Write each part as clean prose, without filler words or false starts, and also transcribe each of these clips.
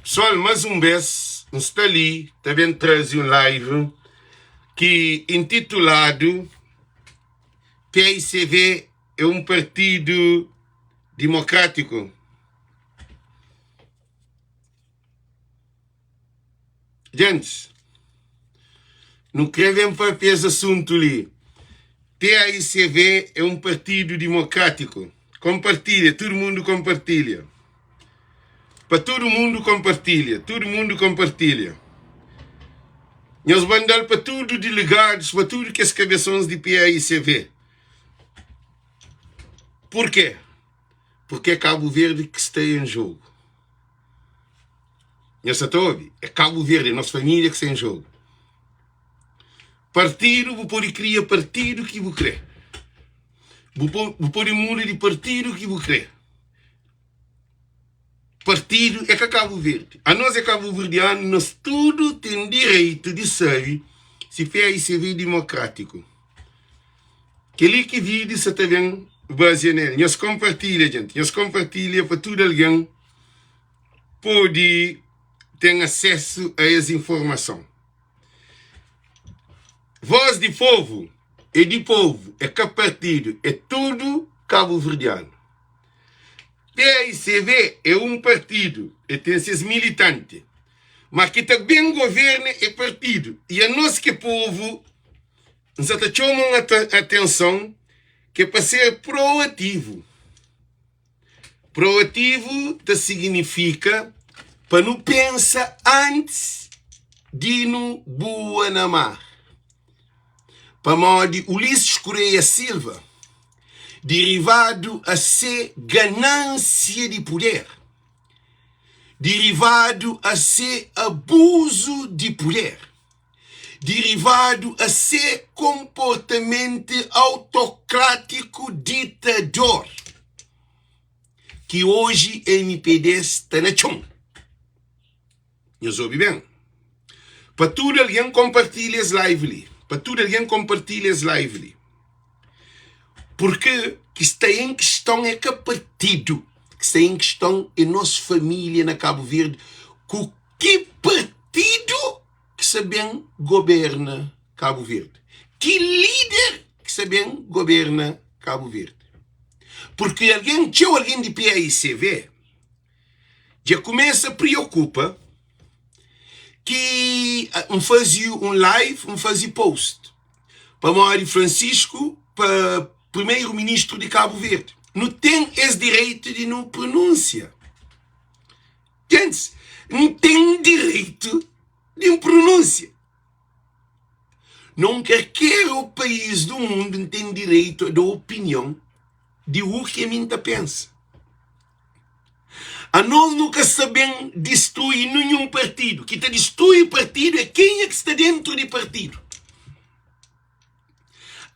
Pessoal, mais um bes N sta li ta ben traze un live ki intituladu PICV é un partidu dimokrátiku? Gentis, nu krê ben papia es asuntu li. PAICV é un partidu dimokrátiku. Konpartilha, tudu mundu konpartilha. Pa tudu mundu konpartilha, tudu mundu konpartilha. Nhos manda-l pa tudu delegadus, pa tudu kes kabesons di PAICV. Purkê? Purkê é Kabu Verdi ki sta en jogu. Nhos sa ta obi? É Kabu Verdi, é nos família ki sta en jogu. Partidu, bu pode kria partidu ki bu kre. Bu, bu pode muda di partidu ki bu kre. Partidu é ka Kabu Verdi. Anos é kabuverdianu, nos tudu ten direitu di sabe si PAICV é dimokrátiku. Kel-li ki vídiu sa ta ben bazia nel. Nhos konpartilha, jenti. Nhos konpartilha pa tudu algen pode ten asesu a es informason. Voz di povu é di povu, é ka partidu, é tudu kabuverdianu. PAICV é un partidu, e ten ses militanti, ma ki ta ben governa é partidu. I anos ki é povu, N sa ta txoma un atenson ki é pa ser proativu. Proativu ta siginifika pa nu pensa antis di nu bua na mar. Pamodi Ulisses Correia Silva derivadu a se ganansia di puder, derivadu a se abuzu di puder, derivadu a se konportamente autokratiku ditador ki oji mpd sta na txon. Nhos obi ben. Pa tudu algen konpartilha es live li. Pa tudu algen konpartilha es live li. Purke ki sta en kiston é ka partidu. Ki sta en kiston é nos família na Kabu Verdi ku ki partidu ki sa ben goberna Kabu Verdi. Ki lider ki sa ben goberna Kabu Verdi. Purke algen, txeu algen di PAICV dja kumesa priokupa ki N faze un live, N faze post pamodi Francisco pa primeiro ministro di Cabo Verde. Nu ten es direito di nu pronunsia. Gentis, N ten direito di N pronunsia. Não qualquer o país do mundo N ten direito a da opinião di u ki ami N ta pensa. Anos nu ka sta ben distrui ninhun partidu. Ki ta distrui partidu é kenha ki sta dentru di partidu.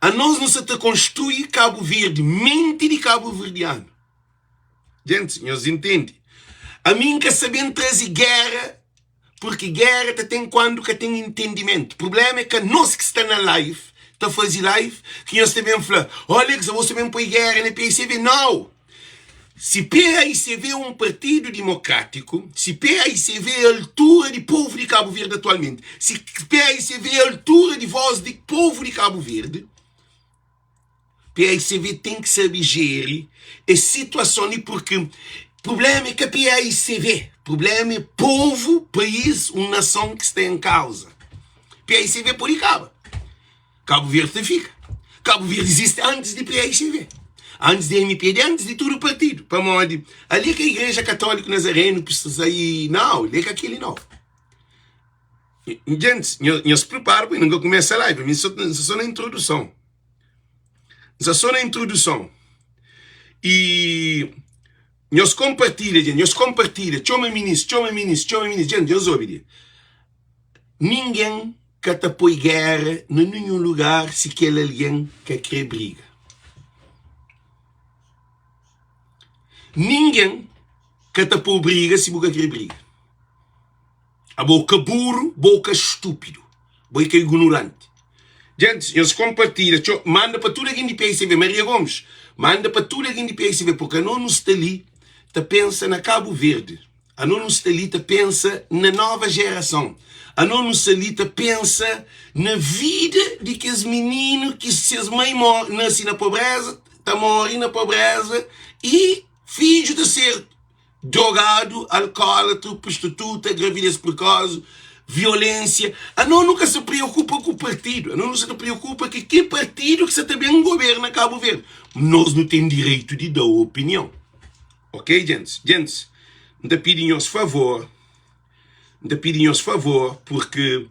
Anos nu sta ta konstrui Kabu Verdi, menti di kabuverdianu. Gentis, nhos intende? Ami N ka sta ben traze géra Purki géra ta ten kuandu ka ten intendimentu. Prubléma é ka nos ki sta na live, ta faze live, ki nhos ta ben fla, Alex, abo sta ben poi géra na PICV. Nau! Si PAICV é un partidu dimokrátiku, si PAICV é altura di povu di Kabu Verdi atualmenti, si PAICV é altura di vós di povu di Kabu Verdi, PAICV ten ki sabe jeri es situason li purki prublema é ka PAICV, prublema é povu, país, un nason ki sta en kauza. PAICV pode kaba, Kabu Verdi ta fika. Kabu Verdi izisti antis di PAICV, antis di MPD, antis di tudu partidu. Pamodi ali é ka Igreja Katóliku Nazarenu ki sta sai, nau, li é ka keli nau. Gentis, nhos pripara pa nu ka kumesa live, mi nsa so na introduson. Nsa so na introduson. E nhos konpartilha, gente, nhos konpartilha. Txoma minis, txoma minis, txoma minis. Gente, nhos obi li. Ningen ka ta poi géra na ninhun lugar si kel algen ka kre briga. Ningen ka ta poi briga si bu ka kre briga. Abo ka buru, bo ka stúpidu, bo é ka ignoranti. Gentis, nhos konpartilha, txo, manda pa tudu algen di PICV. Maria Gomes, manda pa tudu algen di PICV, purka no nu sta li ta pensa na Kabu Verdi. Ano nu sta li ta pensa na nova jerason. Ano nu sta li ta pensa na vida di kes mininu ki ses mai nase na pobreza, ta more na pobreza i fidju ta ser drogadu, alkólatru, prostituta, gravidez prekosi, violénsia. Ano nu ka sta preokupa ku partidu, ano nu sta ta preokupa ki ki partidu ki sta ta ben governa Kabu Verdi. Nos nu ten direitu di da opinion. Ok djentis? Djentis, N ta pidi nhos favor, N ta pidi nhos favor, purki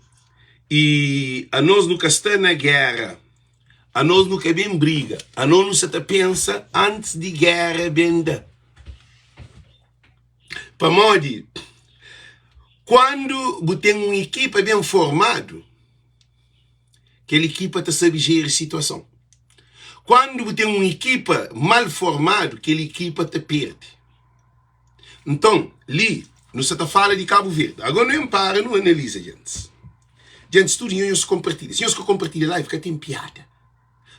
i anos nu ka sta na géra, anos nu ka ben briga, anos nu sa ta pensa antis di géra ben da. Pamodi kuandu bu ten un ekipa ben formadu, Kel ekipa ta sabe jeri situason. Kuandu bu ten un ekipa mal formadu, kel ekipa ta perde. Nton, li nu sa ta fala di Kabu Verdi. Agora nu enpara nu analiza djentis. Djentis tudu nho nhos konpartilha. Si nhos ka konpartilha live ka ten piada.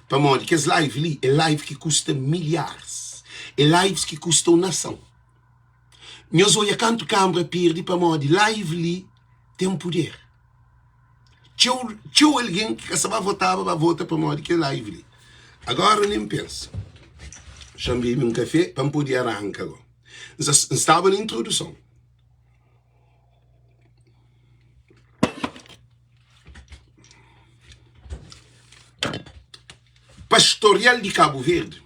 Pamodi kes live li é live ki kusta milharis. É lives ki kusta un nason. Nhos odja kantu kanbra perde pamodi live li ten puder. Txeu, txeu algen ki ka sa ba votaba ba vota pamodi kel live li. Agora nem pensa. Xa-m bebe un kafé pa N pode aranka go. N sa, N staba na introduson. Pa storial di Kabu Verdi,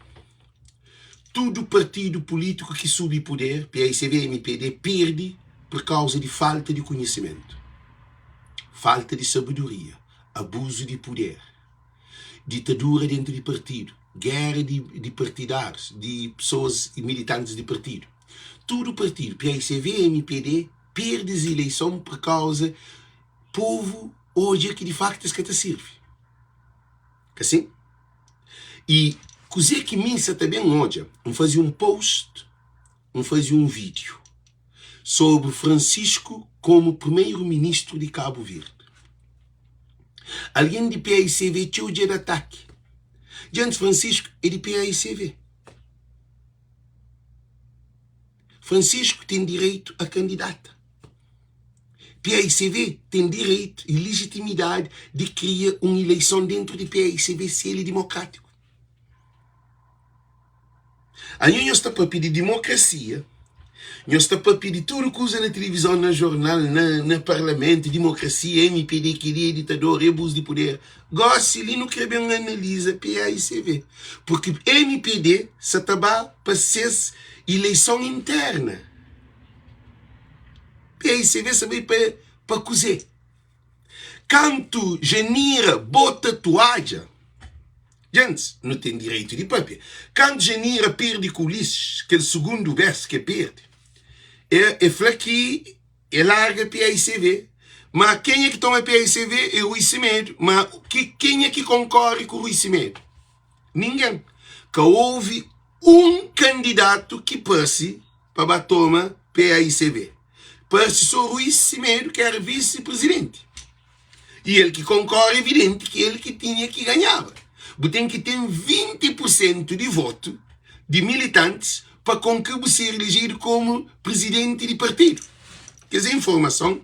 tudu partidu pulítiku ki subi puder, paicv, mpd, perde pur kauza di falta di kunhisimentu, falta di sabedoria, abuzu di puder, ditadura dentu di partidu, géra di partidárius, di pesoas i militantis di partidu. Tudu partidu, paicv, mpd, perde es ileison pur kauza povu odja ki di faktu es ka ta sirbi. Ka sin? I kuzê ki mi sa ta ben odja? N faze un post, N faze un vídiu sobri Francisco komu primeru ministru di Kabu Verdi. Algen di paicv txeu dja da ataki. Dja antis Francisco é di paicv. Francisco ten direitu a kandidata. Paicv ten direitu i lijitimidadi di kria un ileison dentru di paicv si el e dimokratiku. Anho nhos ta papia di dimokrasia, nhos ta papia di tudu kuza na tilivizon, na jornal, na, na parlamentu, dimokrasia, MPD, keli e ditador, e abuzu di puder. Gosi li nu kre ben analiza paicv, purki MPD sa ta ba pa ses ileison interna. PICV sa bai pa pa kuzê? Kantu Janira bota tuadja, djentis, nu ten direitu di papia. Kantu Janira perde ku Ulisses, kel sugundu bes ke perde, e e fla ki e larga PICV. Ma kenha ki toma PICV é Rui Semedo. Ma ki kenha ki konkore ku Rui Semedo? Ningen. Ka ouvi un kandidatu ki parse pa ba toma paicv. Parse so Rui Semedo ki era visi prizidenti. I el ki konkore evidenti ki el ki tinha ki ganhaba. Bu ten ki ten 20 pur sentu di votu di militantis pa konke bu ser ilejidu komu prizidenti di partidu. Kes é informason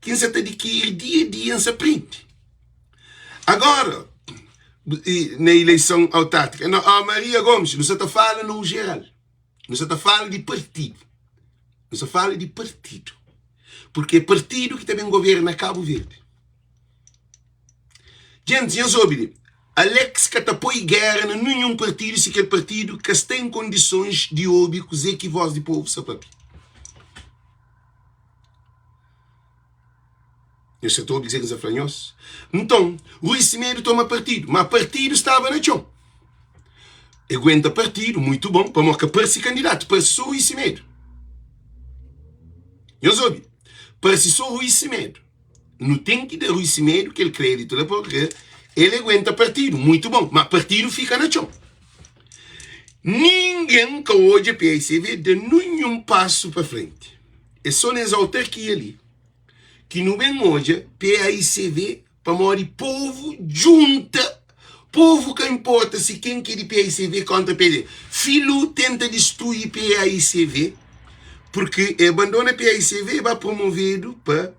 ki N sa ta dikiri dia dia N sa prende. Agora, na ileison autártika, na Maria Gomes, nu sa ta fala na un jeral. Nu sa ta fala di partidu. Nu sa fala di partidu. Porque é partidu ki ta ben governa Kabu Verdi. Gentis, nhos obi li. Alex ka ta poi gera na ninhun partidu si kel partidu ka sta en kondisons di obi kuzê ki voz di povu sa papia. Nhos sa ta obi kuzê ki N sa fla nhos? Nton, Rui Semedo toma partidu, má partidu staba na txon. E guenta partidu, muitu bon, pamodi ka parse kandidatu, parse sô Rui Semedo. Nhos obi, parse sô Rui Semedo. Nu ten ki da Rui Semedo kel kreditu la, purkê el aguenta partidu, muitu bon, má partidu fika na txon. Ningen ka odja PICV da ninhun pasu pa frenti. É sô nes autarkia li. ki nu ben odja paicv pamodi povu djunta povu ka inporta si ken ki é di paicv kontra pd filu tenta distrui paicv. Purki e abandona PAICV e ba promovedu pa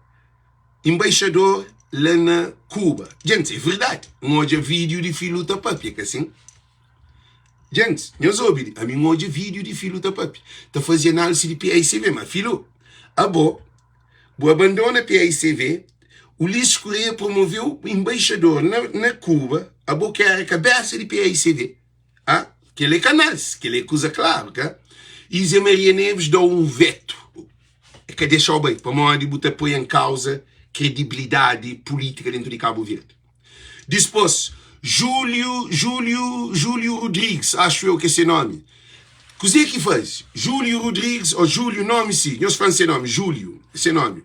embaixador la na Cuba. Djentis, é verdadi. N odja vídiu di Filu ta papia, ka sin? Djentis, nhos obi li. Ami N odja vídiu di Filu ta papia, ta faze análisi di PAICV. Ma Filu, abo, bu abandona PAICV, Ulisses Correia promoveu embaixador na, na Cuba, abo ki era kabesa di PAICV. Ah, kel é ka análisi, kel é kuza klaru, ka? E Zé Maria Neves da-u un vetu. E ka dexa-u bai, pamodi bu ta poi en kauza kredibilidadi pulítika dentu di Kabu Verdi. Dispôs, Júlio, Júlio, Júlio Rodrigues, axu eu ki é se nomi. Kuzê ki faze? Júlio Rodrigues, ô Júlio, nomi si, nhos fla-m se nomi, Júlio, se nomi.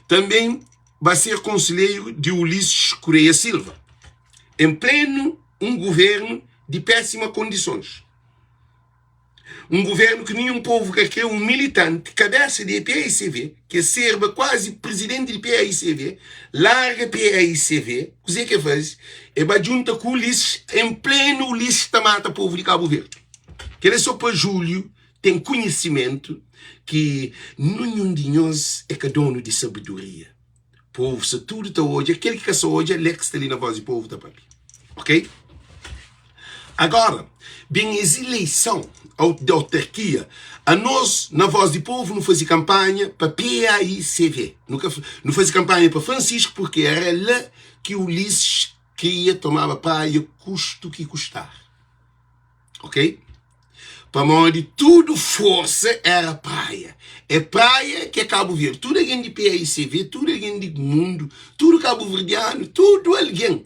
Tanben ba ser konselheiru di Ulisses Correia Silva, en plenu un guvernu di pésima kondisons. Un guvernu ki ninhun povu ka kre, un militanti, kabesa di paicv, ki é serba kuazi prizidenti di paicv, larga paicv, kuzê ki é faze? É ba djunta ku Ulisses, en plenu Ulisses ta mata povu di Kabu Verdi. Kel é so pa Júlio ten kunhisimentu ki ninhun di nhos é ka donu di sabedoria. Povu sta tudu ta odja, kel ki ka sta odja, lé ki sta li na voz di povu ta papia. Ok? Agora, ben es ileison di autarkia, anos na voz di povu nu faze kanpanha pa PAICV. Nu ka nu faze kanpanha pa Francisco porque era la ki Ulisses kria tomaba praia kustu ki kustar. Ok? Pamodi tudu forsa era Praia. É Praia ki é Kabu Verdi. Tudu algen di PAICV, tudu algen di mundu, tudu kabuverdianu, tudu algen.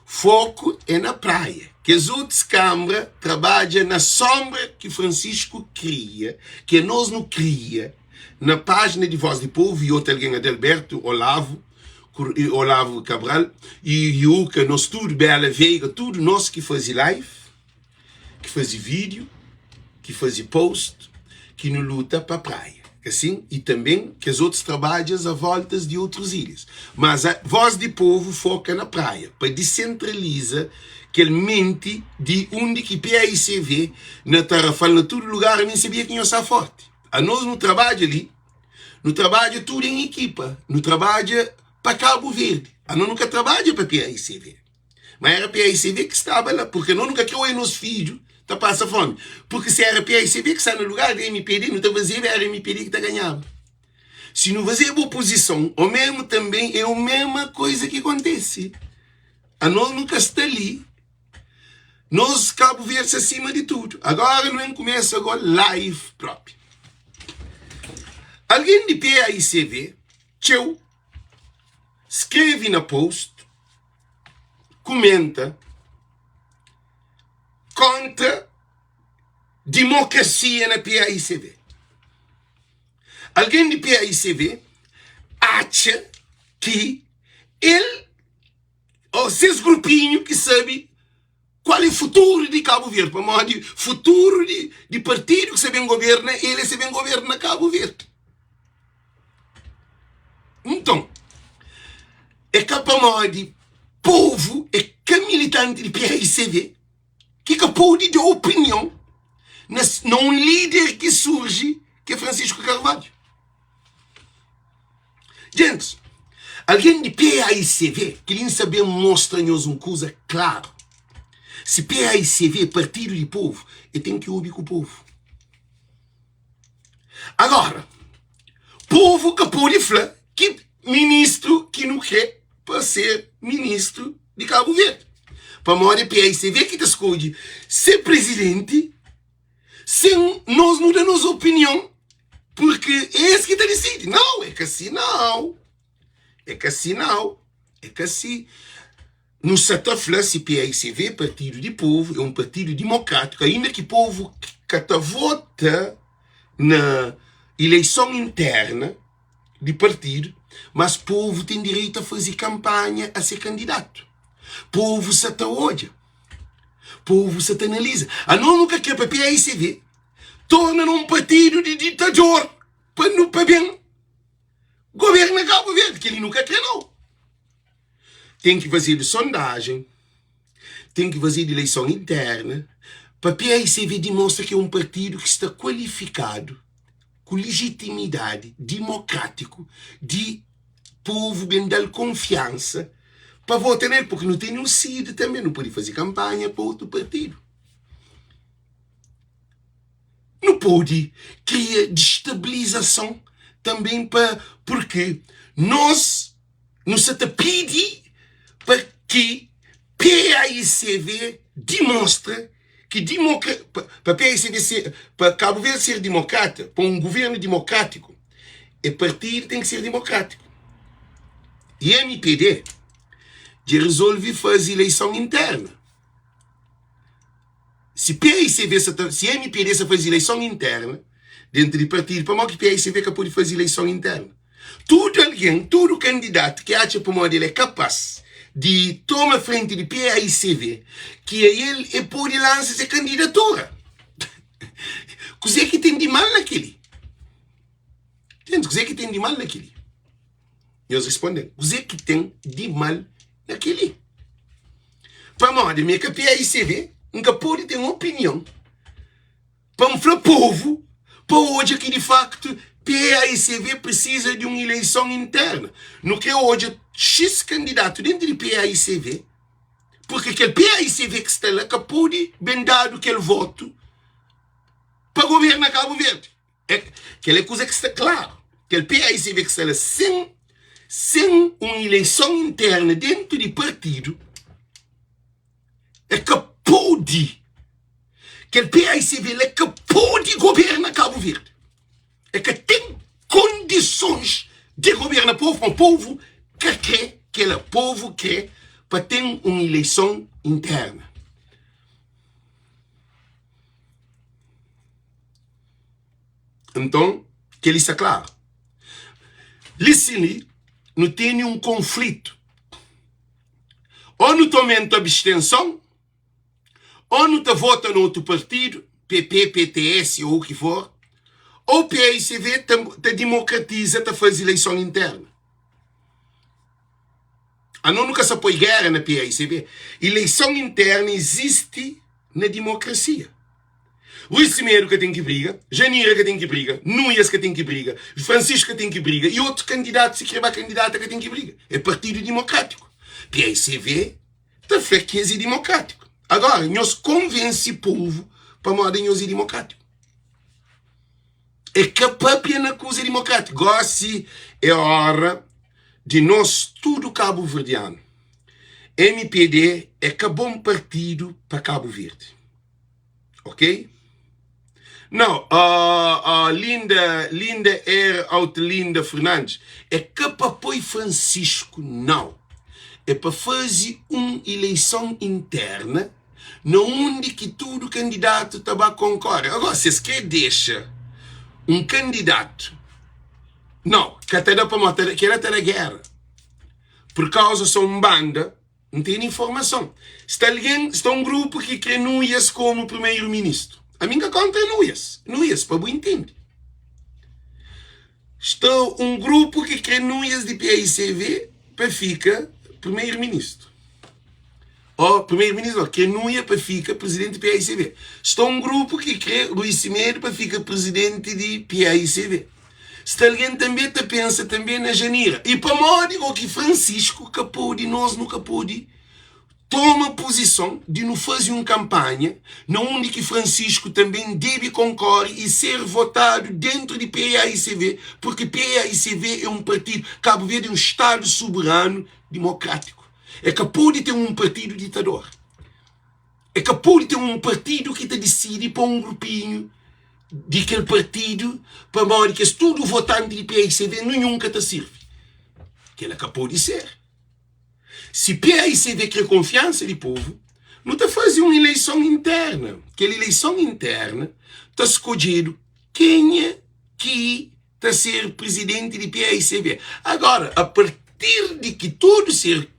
Foku é na Praia. Kes otus kanbra trabadja na sonbra ki Francisco kria, ki anos nu kria na pájina di Voz di Povu i otu algen, Adelberto, Olavo, Olavo Cabral i Yuka, nos tudu, Bela Veiga, tudu nos ki faze live. ki faze vídeo, ki faze post, ki nu luta pa praia, asin, e tanben kes otus trabadjas a voltas di otrus ilhas. Mas a voz di povu foka na praia pa disentraliza kel menti di undi ki PAICV na Tarrafal na tudu lugar ami n'sabia ki nhos sta forti. Anos nu trabadja li, nu trabadja tudu en ekipa, nu trabadja pa Kabu Verdi, anos nu ka trabadja pa PAICV. Ma era PAICV ki staba la, porque no nu ka kre oia nos fidju ta pasa fomi. Porque si era PAICV ki sta na lugar di MPD, nu ta fazeba era MPD ki ta ganhaba. Si nu fazeba oposison, o mesmu tanben é o mesma koisa ki kontese. Anos nu ka sta li, nos Kabu Verdi sta sima di tudu. Agora nu ben kumesa go live propi. Algen di PAICV txeu skrebe na post kumenta kontra dimokrasia na PAICV. Algen di PAICV atxa ki el ô ses grupinhu ki sabe kual é futuru di Kabu Verdi, pamodi futuru di, di partidu ki sa ben governa, el é sa ben governa na Kabu Verdi. Nton, é ka pamodi povu é ka militanti di PAICV ki ka pode da opinion na, na un líder ki surji ki é Francisco Carvalho. Gentis, algen di PAICV, kel-li N sta ben mostra nhos un kuza klaru. Si PAICV é partidu di povu, el ten ki obi ku povu. Agora, povu ka pode fla ki ministru ki nu kre pa ser ministru di Kabu Verdi. Pamodi PAICV ki ta skodje se prizidenti sen nos nu da nos opinion, purki é es ki ta disidi. Nau, é ka si nau. É ka si nau. É ka si. Nu sa ta fla si PAICV é partidu di povu, é un partidu dimokrátiku, ainda ki povu ka ta vota na ileison interna di partidu, mas povu ten direitu a faze kanpanha a se kandidatu. Povu sa ta odja, povu sa ta analiza. Anos nu ka kre pa PAICV torna na un partidu di ditador pa nu pa ben governa Kabu Verdi, kel-li nu ka kre nau. Ten ki fazedu sondajen, ten ki fazedu ileison interna pa PAICV dimostra ki é un partidu ki sta kualifikadu. ku lijitimidadi dimokrátiku di povu ben da-l konfiansa pa vota na el, purki nu tene un side tanbe, nu pode faze kanpanha pa otu partidu. Nu pode kria distabilizason tanbe pa purki nos nu sa ta pidi pa ki PAICV dimostra ki dimokra pa PAICV ser pa Kabu Verdi ser dimokrata pa un guvernu dimokratiku e partidu ten ki ser dimokratiku i mpd dja rezolve faze ileison interna si PAICV sa ta si mpd sa faze ileison interna dentu di partidu pamodi ki PAICV ka pode faze ileison interna. Tudu algen, tudu kandidatu ki atxa pamodi el é kapás di toma frenti di PAICV, ki é el, e pode lansa se kandidatura. Kuzê ki ten di mal na kel-li? Gentis, kuzê ki ten di mal na kel-li? Nhos responde-m, kuzê ki ten di mal na kel-li? Pamodi mi é ka PAICV, N ka pode ten opinion. Pa N fla povu pa odja ki di faktu PAICV prisiza di un ileison interna. Nu kre odja xis kandidatu dentu di PAICV, purki kel PAICV ki sta la ka pode ben dadu kel votu pa governa Kabu Verdi. É, kel é kuza ki sta klaru. Kel PAICV ki sta la sen sen un ileison interna dentu di partidu, É ka pode. Kel PAICV la ka pode goberna Kabu Verdi. É ka ten kondisons de goberna povu, pamodi povu ka kre kela. Povu kre pa ten un ileison interna. Nton, kel-li sta klaru. Li sin li, nu tene un konflitu. Ô nu ta omenta abstenson, ô nu ta vota na otu partidu, PP, PTS ô u ki for, ô PAICV ta, ta dimokratiza, ta faze ileison interna. Anos nu ka sa poi géra na PAICV. Ileison interna izisti na dimokrasia. Rui Semedo ka ten ki briga, Janira ka ten ki briga, Nuias ka ten ki briga, Francisco ka ten ki briga y otus kandidatu si kre ba kandidata ka ten ki briga. É partidu dimokrátiku. PAICV ta fla ki es é dimokrátiku. Agora, nhos konvense povu pamodi nhos é dimokrátiku. É ka papia na kuza dimokrátiku. Gosi é ora di nos tudu kabuverdianu. Mpd é ka bon partidu pa Kabu Verdi. Ok? Não, uh, uh, Linda, Linda R. Autelinda Fernandes, é ka pa poi Francisco, não. É pa faze um eleição interna na undi ki tudo candidato ta ba concorre. Agora, se es kre dexa um candidato, não, ka ta da pamodi ta da, kela ta da guerra. Por causa só um banda N tene informason. Sta algen, sta un grupu ki kre Nuias komu primeru ministru. Ami N ka kontra Nuias. Nuias, pa bu intende. Sta un grupu ki kre Nuias di PAICV pa fika primeru ministru. Ó, primeru ministru não, kre Nuia pa fika prizidenti di PAICV. Sta un grupu ki kre Rui Semedo pa fika prizidenti di PAICV. Sta algen tanbe ta pensa tanbe na Janira. I pamodi go ki Francisco ka pode, nos nu ka pode toma puzison di nu faze un kanpanha na undi ki Francisco tanbe debe konkore i ser votadu dentru di PAICV, purki PAICV e un partidu, Kabu Verdi e un stadu soberanu dimokratiku. E ka pode ten un partidu ditador. E ka pode ten un partidu ki ta disidi pa un grupinhu di kel partidu pamodi kes tudu votanti di PAICV ninhun ka ta sirvi. Kela ka pode ser. Si PAICV kre konfiansa di povu, nu ta faze un ileison interna. Kel ileison interna ta skodjedu kenha ki ta ser prizidenti di PAICV. Agora, a partir di ki tudu ser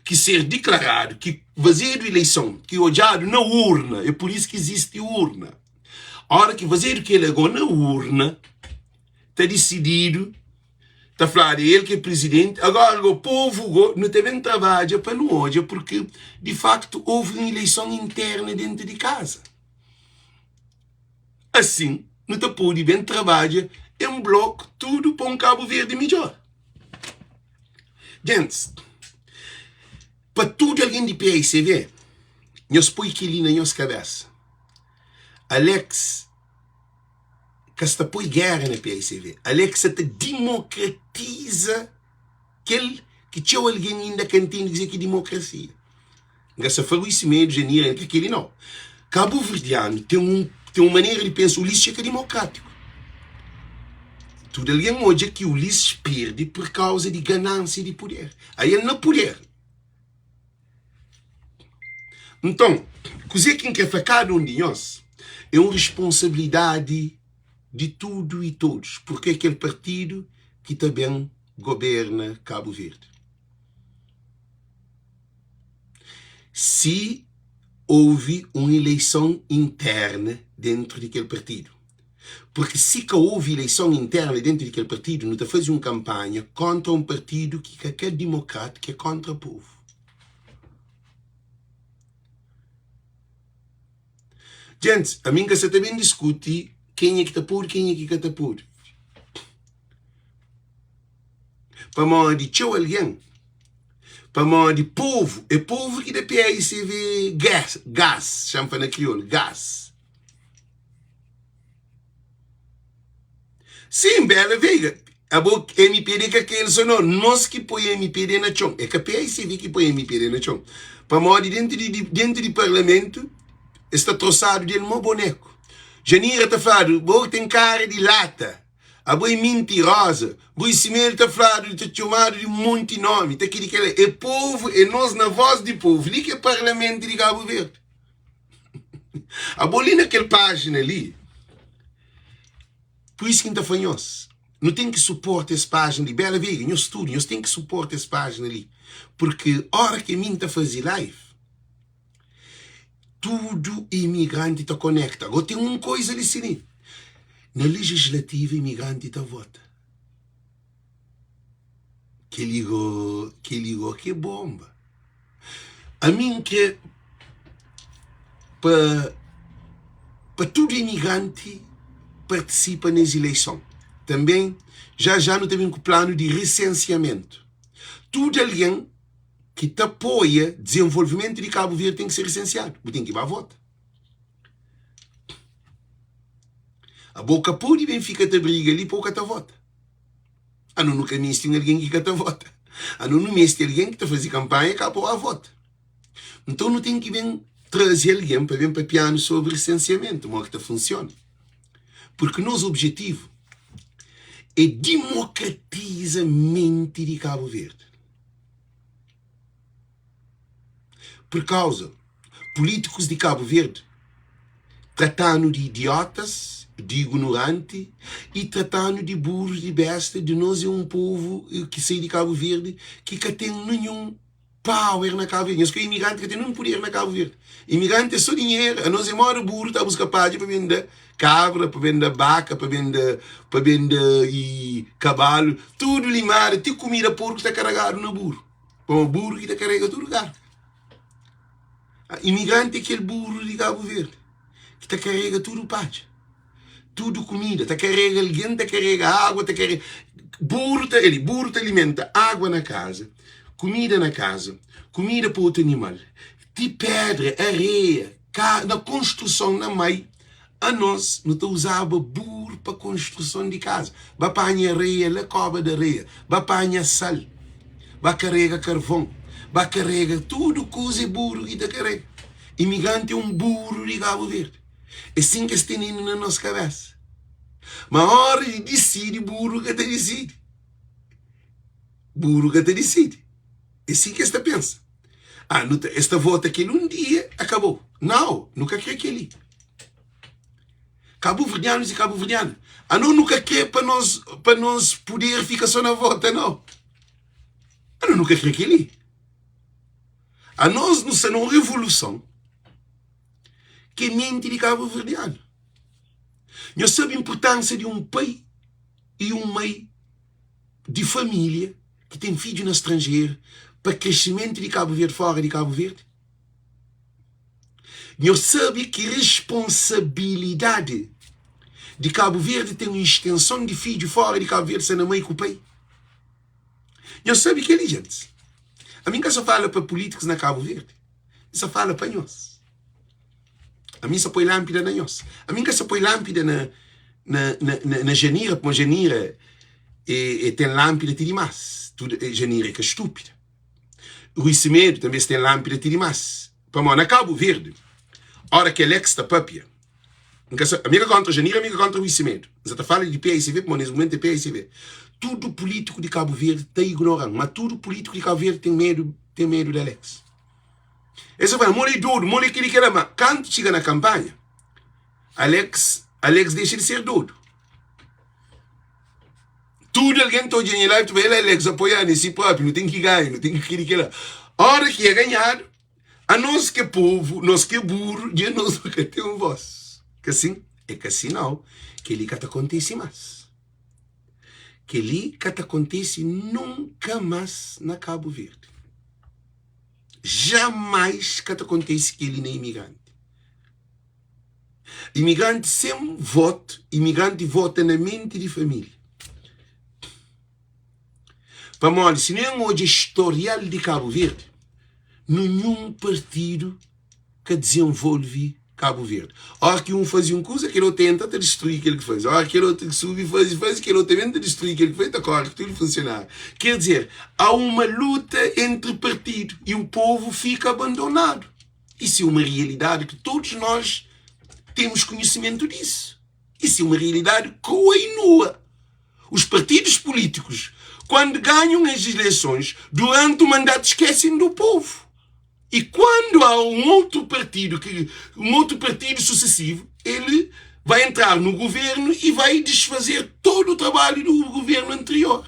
ki ser diklaradu, ki fazedu ileison, ki odjadu na urna, é pur isu ki izisti urna. Ora ki fazedu kel ago na urna, ta disididu, ta fladu é el ki é prizidenti. Agora go, povu go, nu ta ben trabadja pa nu odja, purki di faktu ovi un ileison interna dentu di kaza. Asin, nu ta pode ben trabadja. En bloku tudu pa un Kabu Verdi midjor. Gentis, pa tudu algen di PAICV, nhos poi kel-li na nhos kabésa, Alex ka sta poi géra na PAICV, Alex sa ta dimokratiza kel ki txeu algen inda ka ntende kuzê ki é dimokrasia. N ka sa fla Rui Semedo, Janira, N ka keli nau. Kabuverdianu ten un ten un manera di pensa, Ulisses é ka dimokrátiku. Tudu algen odja ki Ulisses perde pur kauza di ganansia di puder. Ael na puder. Nton, kuzê ki N kre fla kada un di nhos é un responsabilidadi di tudu i todos, purke é kel partidu ki ta ben goberna Kabu Verdi. Si ouvi un ileison interna dentru di kel partidu. Purki si ka ouvi ileison interna dentru di kel partidu, nu ta fazi un kanpanha kontra un partidu ki ka ka dimokrat, ki é kontra povu. Gentis, ami N ka sa ta ben diskuti kenha ki ta pode, kenha ki ka ta pode. Pamodi txeu algen, pamodi povu, é povu ki da PAICV gas, gas, xa-m fla na kriolu, gas. Sim, Bela Veiga, abo MPD ka kel so no, nos ki poi MPD na txon, é ka PAICV ki poi MPD na txon. Pamodi dentu di, dentu di parlamentu, es ta trosadu di el mo boneku. Janira ta fladu, bo ten kara di lata. Abo é mintiroza. Bo e sima el ta fladu, ta txomadu di monti nomi, ta kidi kela. É povu, é nos na voz di povu. Li ki é parlamentu di Kabu Verdi. Abo li na kel pajina li, pur isu ki N ta fla nhos, nu ten ki suporta es pajina li. Bela Veiga, nhos tudu, nhos ten ki suporta es pajina li. Purki ora ki mi N ta faze live, Tudu imigranti ta konekta. Agora ten un koiza li si li. Na legislativa imigranti ta vota. Keli go, keli go ke bomba. Ami N kre pa pa tudu imigranti partisipa nes ileison. Tanben já já nu ta ben ku planu di resensiamentu. Tudu algen ki ta apoia dizenvolvimentu di Kabu Verdi ten ki ser lisensiadu. Bu ten ki ba vota. Abo ka pode ben fika ta briga li pa bu ka ta vota. Anu nu ka meste un algen ki ka ta vota. Anu nu meste algen ki ta faze kanpanha ka pa ba vota. Nton nu ten ki ben traze algen pa ben papia-nu sobri lisensiamentu, mo ki ta funsiona. Purki nos objetivu é dimokratiza menti di Kabu Verdi. Pur kauza, pulítikus di Kabu Verdi trata-nu di idiotas, di ignoranti i trata-nu di burus, di besta, di nos é un povu ki sai di Kabu Verdi ki ka ten ninhun power na Kabu Verdi. Nhos ka imigranti ka ten ninhun puder na Kabu Verdi. Imigranti é so dinheru. Anos é moda buru ta buska padja pa ben da kabra, pa ben da baka, pa ben da pa ben da i kabalu, tudu limária, ti kumida porku ta karagadu na buru. Pamodi buru ki ta karega tudu karga. Imigranti é kel buru di Kabu Verdi ki ta karega tudu padja, tudu kumida, ta karega algen, ta karega água, ta karega buru ta ali, buru ta alimenta água na kaza, kumida na kaza, kumida pa otu animal, ti pedra, areia, ka na konstruson na mai Anos nu ta uzaba buru pa konstruson di kaza. Ba panha areia la koba di areia, ba panha sal, ba karega karvon, ba karega tudu kuza é buru ki ta karega. Imigranti é un buru di Kabu Verdi. É sin ki es tene-nu na nos kabesa. Ma ora di disidi buru ka ta disidi. Buru ka ta disidi. É si ki es ta pensa. Ah, nu ta, es ta vota kel un dia, akabou. Nau, nu ka kre kel-li. Kabuverdianus i kabuverdiana, anos nu ka kre pa nos, pa nos puder fika so na vota, nau. Anos nu ka kre kel-li. Anos nu sta na un revoluson ki é menti di kabuverdianu. Nhos sabe inpurtánsia di un pai i un mai di família ki ten fidju na stranjeru pa kresimentu di Kabu Verdi fora di Kabu Verdi? Nhos sabe ki responsabilidadi. Di Kabu Verdi ten un istenson di fidju fora di Kabu Verdi sta na mai ku pai. Nhos sabe kel-li, gentis. Ami N ka sa fala pa pulítikus na Kabu Verdi. N sa fala pa nhos. Ami N sa poi lánpida na nhos. Ami N ka sa poi lánpida na, na, na, na, na Janira, pamodi Janira e, e ten lánpida ti dimás. Tudu, Janira é ka stúpida. Rui Semedo tanbe es ten lánpida ti dimás. Pamodi na Kabu Verdi, óra ki Alex ta papia, N ka sa, ami ka kontra Janira, ami ka kontra Rui Semedo. N sa ta fala di paicv pamodi nes mumentu é paicv. Tudu pulítiku di Kabu Verdi ta ignora-m, ma tudu pulítiku di Kabu Verdi ten medu, ten medu di Alex. Es ta fala, Moli é dodu, moli é kel-li, kel-la. Ma kantu txiga na kanpanha, Alex, Alex dexa di ser dodu. Tudu algen ta odja nha live ta fla, el Alex apoia-nu, é si propi, nu ten ki ganha, nu ten ki kel-li, kel-la. Óra ki é ganhadu, anos ki é povu, nos ki é buru, dja nos nu ka ten vós. Ka sin? É ka si nau. Kel-li ka ta kontise más. Kel-li ka ta kontise nunka más na Kabu Verdi. Jamais ka ta kontise kel-li na imigranti. Imigranti sen votu, imigranti vota na menti di família. Pamodi si nu odja istorial di Kabu Verdi, ninhun partidu ka dizenvolve Kabu Verdi. Óra ki un faze un kuza, kel otu entra ta distrui kel ki faze. Óra ki kel otu subi faze, faze, kel otu ben ta distrui kel ki faze, ta kóre ku tudu funsionáriu. Ker dizer, há uma luta entri partidu i o povu fika abandonadu. Isso é uma realidade que todos nós temos conhecimento disso. Isso é uma realidade crua e nua. Os partidos políticos, quando ganham as eleições, durante o mandato esquecem do povo. E quando há um outro partido, que, um outro partido sucessivo, ele vai entrar no governo e vai desfazer todo o trabalho do governo anterior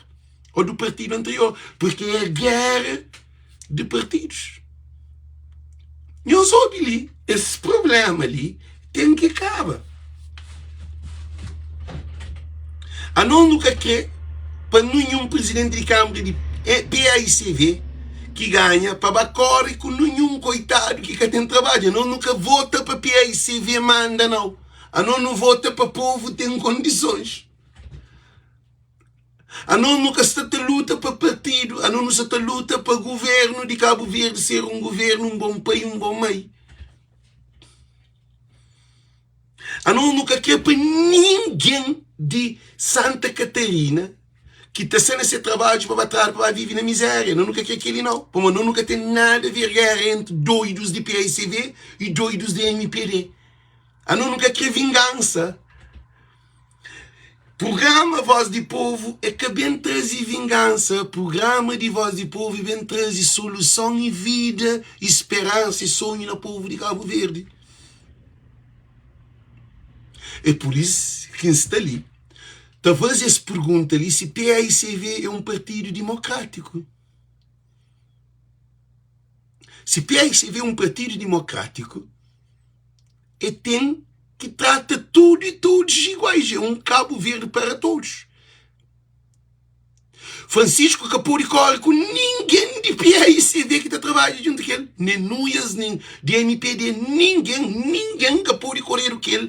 ou do partido anterior, porque é a guerra de partidos. Nhos obi li, esse problema li ten ki kaba. Anos nu ka kre pa ninhun prizidenti di kanbra di paicv ki ganha pa ba kore ku ninhun koitadu ki ka ten trabadju. Anos nu ka vota pa paicv manda nau. Anos nu vota pa povu ten kondisons. Anos nu ka sta ta luta pa partidu, anos nu sta ta luta pa guvernu di Kabu Verdi ser un guvernu, un bon pai, un bon mai. Anos nu ka kre pa ningen di Santa Catarina ki ta sta na se trabadju pa ba tradu pa ba vive na mizeria. Anos nu ka kre keli nau, pamodi anos nu ka ten nada ver gera entri doidus di PAICV i doidus di MPD. Anos nu ka kre vingansa. Prugrama Voz di Povu é ka ben traze vingansa, prugrama di Voz di Povu é ben traze soluson i vida i speransa i sonhu na povu di Kabu Verdi. É pur is ki N sta li ta faze es pergunta li si paicv é un partidu dimokrátiku. Si paicv é un partidu dimokrátiku, e ten ki trata tudu i todos iguais, é un Kabu Verdi para todos. Francisco ka pode kore ku ningen di PAICV ki ta trabadja djuntu ku el, nen Nuias, nen di MPD, ningen, ningen ka pode koredu ku el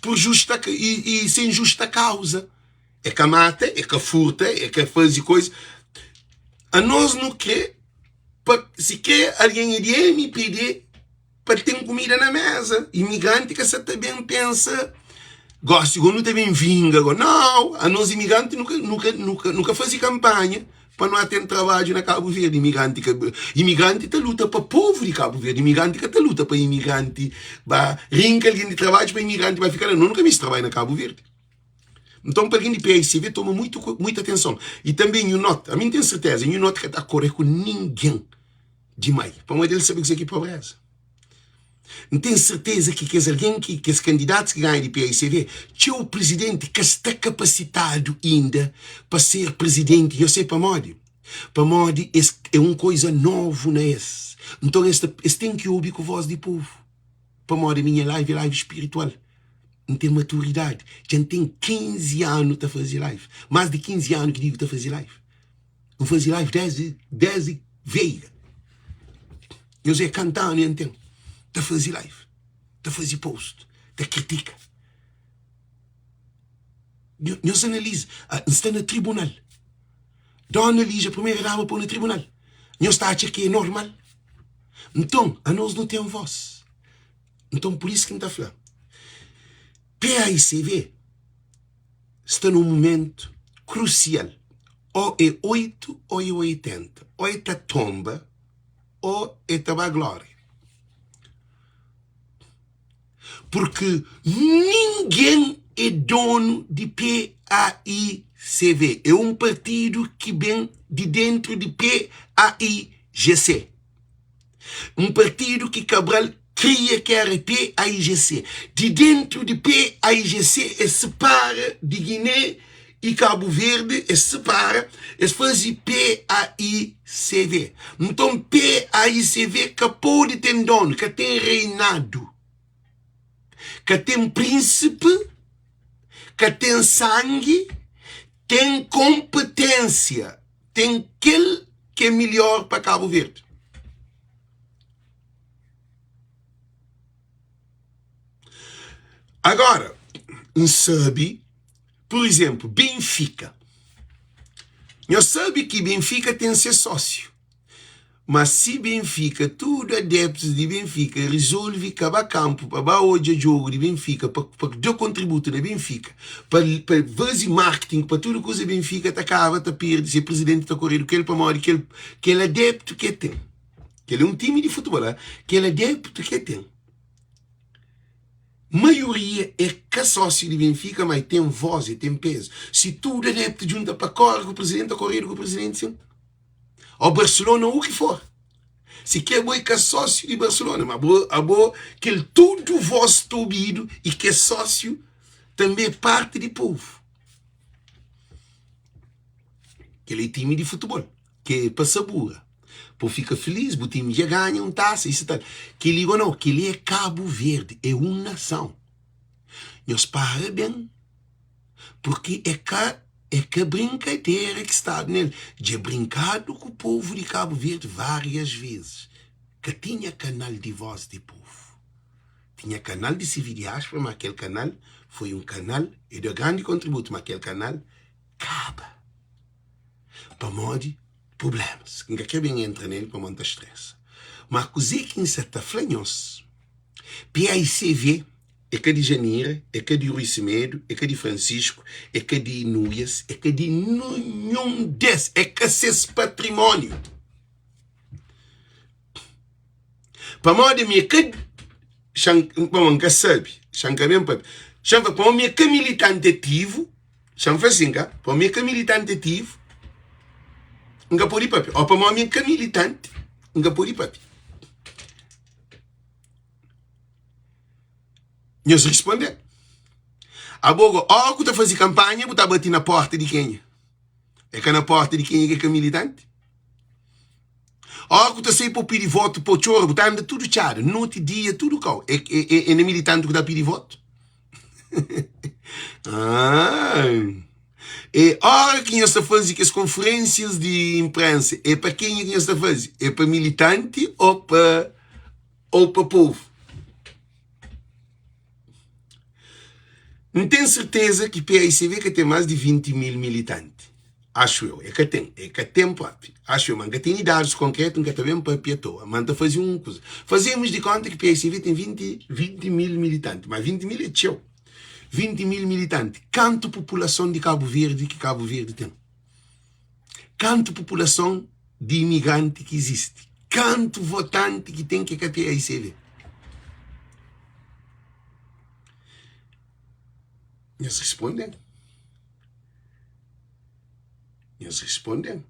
por justa i, i sen justa kauza. É ka mata, é ka furta, é ka faze koisa. Anos nu kre pa si kre algen é di MPD, Pa ten kumida na meza. Imigranti ka sa ta ben pensa gosi go nu ta ben vinga go. Nau, anos imigranti nu ka nu ka nu ka nu ka fazi kanpanha pa nu a ten trabadju na Kabu Verdi. Imigranti ka imigranti ta luta pa povu di Kabu Verdi. Imigranti ka ta luta pa imigranti ba rinka algen di trabadju pa imigranti ba fika la. No nu ka misti trabadja na Kabu Verdi. Nton pa algen di PAICV toma muitu muitu atenson. I tanbe nhu nota, ami N ten serteza, nhu nota ka ta kore ku ningen. Di mai, pamodi el sabe kuzê ki é pobréza. N ten serteza ki kes algen ki, kes kandidatus ki ganha di PAICV, txeu prizidenti ka sta kapasitadu inda pa ser prizidenti. Nhos sabe pamodi? Pamodi es é un koiza novu na es. Nton es ta, es ten ki obi ku vós di povu. Pamodi ami nha live é live spiritual. N ten maturidadi. Dja N ten 15 anu ta faze live. Más di 15 anu ki digo ta faze live. N faze live desdi desdi veiga. Nhos é kanta anu en ten ta faze live, ta faze post, ta kritika. Nhos analiza. N sta na tribunal. Dona Lígia, primeira dama, pô na tribunal. Nhos ta atxa ki é normal? Nton, anos nu ten vós. Nton, pur isu ki N ta fla, PAICV sta na un mumentu krusial. Ô é 8 ô é 80. Ô é ta tonba ô é ta ba glória. Purki ningen é donu di PAICV. É un partidu ki ben di dentru di PAIGC. Un partidu ki Cabral kria ki éra PAIGC. Di dentru di PAIGC es sipara di Giné i Kabu Verdi, es sipara, es faze PAICV. Nton PAICV ka pode ten donu, ka ten reinadu, ka ten prínsipi, ka ten sangi, ten konpeténsia, ten kel ki é midjór pa Kabu Verdi. Agora, N sabe, pur izénplu, Benfika. Nhos sabe ki Benfika ten ses sósiu. Má si Benfika, tudu adeptus di Benfika rizolve ka ba kanpu pa ba odja djogu di Benfika, pa pa da kontributu na Benfika, pa pa faze marketing, pa tudu kuza, Benfika ta kaba ta perde, se prizidenti ta koredu ku el pamodi kel kel adeptu ki el ten. Kel é un timi di futebol, ah, kel adeptu ki el ten. Maioria é ka sósiu di Benfika, má e ten vós, e ten pezu. Si tudu adeptu djunta pa kóre ku prizidenti, ta koredu ku prizidenti sin. Ó Barcelona u ki for. Si ke bo é ka sósiu di Barcelona, ma bo abo kel tudu vós ta obidu i kes sósiu tanbe é parti di povu. Kel é timi di futebol. Ke pa sabura, pa bu fika feliz, bu timi dja ganha un tasa, isu tal. Kel-li go nau, kel-li é Kabu Verdi, é un nasãu. Nhos para ben, purki é ka é ka brinkadera ki stadu nel. Dja brinkadu ku povu di Kabu Verdi várias vezis. Ka tinha kanal di vós di povu. Tinha kanal di CV Diáspora, ma kel kanal foi un kanal, e da grandi kontributu, ma kel kanal kaba. Pamodi prublémas. N ka krê ben entra nel pamodi N ta stresa. Má kuzê ki N sa ta fla nhos, PAICV é ka di Janira, é ka di Rui Semedo, é ka di Francisco, é ka di Nuias, é ka di ninhun des, é ka ses patrimóniu. Pamodi mi é ka Xa-m, pamodi N ka sabe, xa-m ka ben papia. Xa-m fla, pamodi mi é ka militanti ativu. Xa-m fla sin, ka? Pamodi mi é ka militanti ativu, N ka pode papia. Ô pamodi mi é ka militanti, N ka pode papia. Nhos responde-m. Abo go, óra ku ta faze kanpanha, bu ta bati na porta di kenha? É ka na porta di kenha ki é ka militanti? Óra ku ta sai pa pidi votu pa txora, bu ta anda tudu txada, noti, dia, tudu kau. É, é, é, é na militanti ku ta pidi votu? Ah. É óra ki nhos ta faze kes konferênsias di inprensa, é pa kenha ki nhos ta faze? É pa militanti ô pa ô pa povu? N ten serteza ki PAICV ka ten más di 20 mil militanti. Axu eu, e ka ten, e ka ten propi. Axu eu, ma N ka tene dadus konkretu, N ka ta ben papia atoa, ma N ta faze un kuza. Fazemus di konta ki PAICV ten 20, 20 mil militanti, ma 20 mil é txeu. 20 mil militanti, kantu populason di Kabu Verdi ki Kabu Verdi ten? Kantu populason di imigranti ki izisti? Kantu votanti ki ten ki é ka PAICV? Nhos responde-m. Nhos responde-m.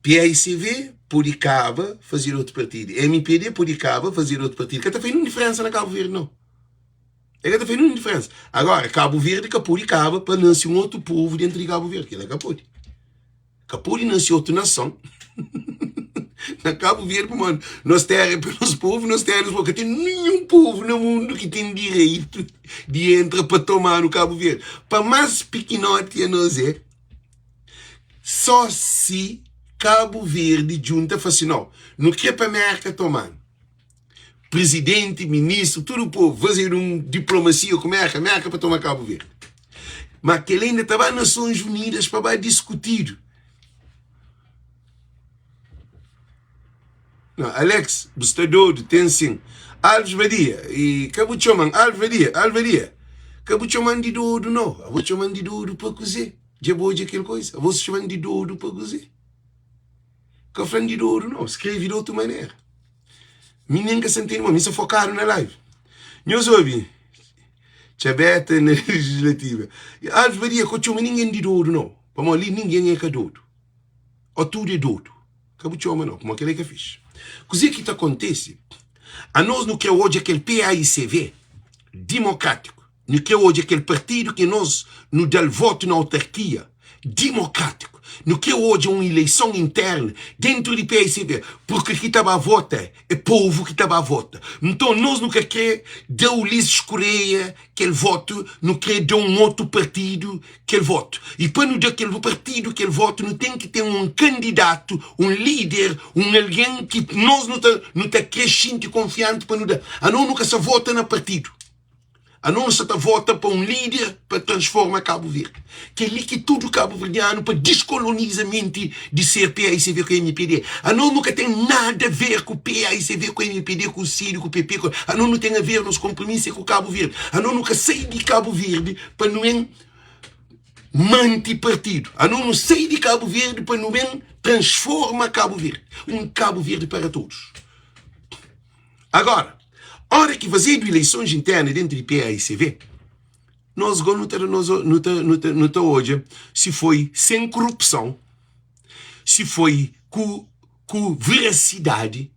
PAICV pode kaba fazer otu partidu. MPD pode kaba fazer otu partidu. Ka ta fai nun diferensa na Kabu Verdi, nau. E ka ta fai nun diferensa. Agora, Kabu Verdi ka pode kaba pa nase un otu povu dentru di Kabu Verdi. Kila ka pode. Ka pode nase otu nason na Kabu Verdi pamodi nos téra é pa nos povu, nos téra é nos povu. Ka ten ninhun povu na mundu ki ten direitu di entra pa toma-nu Kabu Verdi. Pa más pikinoti anos é, só si Kabu Verdi djunta fla si, nau, nu kre pa Mérka toma-nu. Prizidenti, ministru, tudu povu fazedu un diplomasia ku Merka, Merka pa toma Kabu Verdi. Ma kel inda ta ba Nasons Unidas pa ba diskutidu. Não, Alex, bu sta dodu, ten sin. Alves Badia, e ka bu txoman, Alves Badia, Alves Badia, ka bu txoman di dodu, no. Abo txoman di dodu pa kuzê? Dja bu odja kel koisa? Abo txoman di dodu pa kuzê? Ka flan di dodu, no. Skrebe di otu manera. Mi nen ka sa ntende mo, mi sta fokadu na live. Nhos obi, txabeta na legislativa. Alves Badia, ka txoma ningen di dodu, no. Pamodi li ningen é ka dodu. Ó tudu é dodu. Ka bu txoma no, pamodi kel-la é ka fixi. Kuzê ki ta kontese? Anos nu krê odja kel PAICV dimokrátiku. Nu krê odja kel partidu ki nos nu da-l votu na autarkia dimokrátiku. Nu krê odja un ileison internu dentu di PAICV, purki ki ta ba vota é povu ki ta ba vota. Nton nos nu ka krê da Ulisses Correia kel votu, nu krê da un otu partidu kel votu. I pa nu da kel partidu kel votu, nu ten ki ten un kandidatu, un líder, un algen ki nos nu ta nu ta krê xinti konfianti pa nu da. Anos nu ka sa vota na partidu. Anos nu sa ta vota pa un líder pa transforma Kabu Verdi. Kel-li ki tudu kabuverdianu pa diskoloniza menti di ser PAICV ku mpd. Anos nu ka ten nada ver ku PAICV ku mpd ku CID ku PP ku anos nu ten a ver nos konpromisu é ku Kabu Verdi. Anos nu ka sai di Kabu Verdi pa nu ben manti partidu. Anos nu sai di Kabu Verdi pa nu ben transforma Kabu Verdi. Un Kabu Verdi para todos. Agora, ora ki fazedu ileisons interna dentu di PAICV, nos go nu ta nos nu ta nu ta nu ta odja si foi sen korupson, si foi ku ku verasidadi,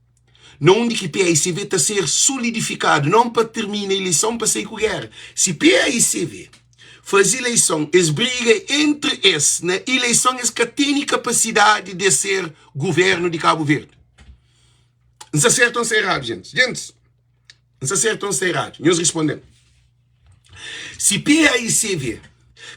na undi ki PAICV ta ser solidifikadu, non pa termina ileison pa sai ku gera. Si PAICV faze ileison, es briga entri es na ileison, es ka tene kapasidadi de ser guvernu di Kabu Verdi. N sta sertu ou N sta eradu, gentis? Gentis, N sta sertu ou N sta eradu? Nhos responde-m. Si PAICV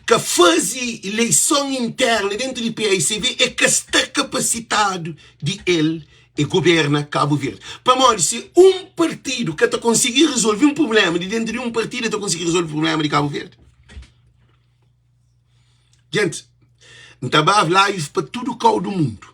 ka faze ileison interna dentu di PAICV, e ka sta kapasitadu di el e goberna Kabu Verdi. Pamodi si un partidu ka ta konsigi rezolve un prublema di dentu di un partidu, e ta konsigi rezolve prublema di Kabu Verdi? Gentis, N ta ba live pa tudu kau du mundu.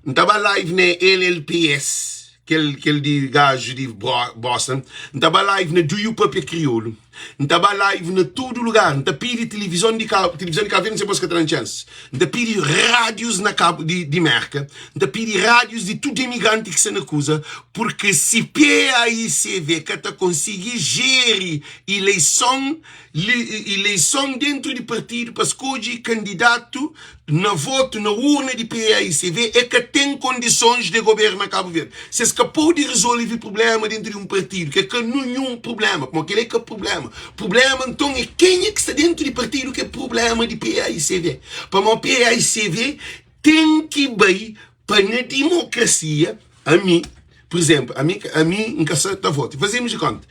N ta ba live na LLPS, kel, kel di gaju di Boston. N ta ba live na Do You Papia Kriolu. N ta ba live na tudu lugar. N ta pidi tilivizon di Kabu, tilivizon di Kabu Verdi, N sai pos ka ta dan chance. N ta pidi rádius na Kabu, di, di Merka. N ta pidi rádius di tudu imigranti ki sta na kuza, purki si PAICV ka ta konsigi jeri ileison Ileison dentru di partidu pa skodje kandidatu na votu na urna di PAICV e ka ten kondisons de goberna Kabu Verdi. Se es ka pode rezolve prublema dentru di un partidu, ke ka ninhun prublema, pamodi kel-la e ka prublema. Prublema nton e kenha ki sta dentru di partidu ke prublema di PAICV. Pamodi PAICV ten ki bai pa na dimokrasia, ami, pur izenplu, ami, ami N ka sa ta vota. Fazemos di konta,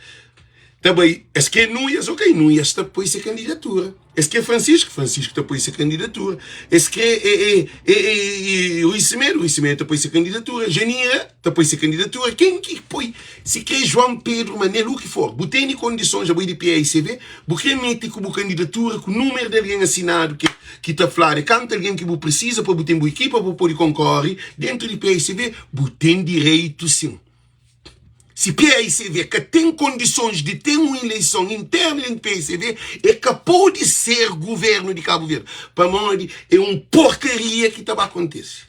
ta bai, es kre Nuias, ok, Nuias ta poi se kandidatura. Es kre Francisco, Francisco ta poi se kandidatura. Es kre e, e, e, e, e, Rui Semedo, Rui Semedo ta poi se kandidatura. Janira ta poi se kandidatura. Ken ki poi? Si kre João Pedro Manel, u ki for, bu tene kondisons, abo é di PAICV, bu kre mete ku bu kandidatura, ku numeru di algen asinadu ki ki ta fladu kantu algen ki bu prisiza pa bu ten bu ekipa pa bu pode konkorre dentu di PAICV, bu ten direitu sin. Si PAICV ka ten kondisons di ten un ileison internu dentu PAICV, e ka pode ser guvernu di Kabu Verdi, pamodi e un porkaria ki ta ba kontise.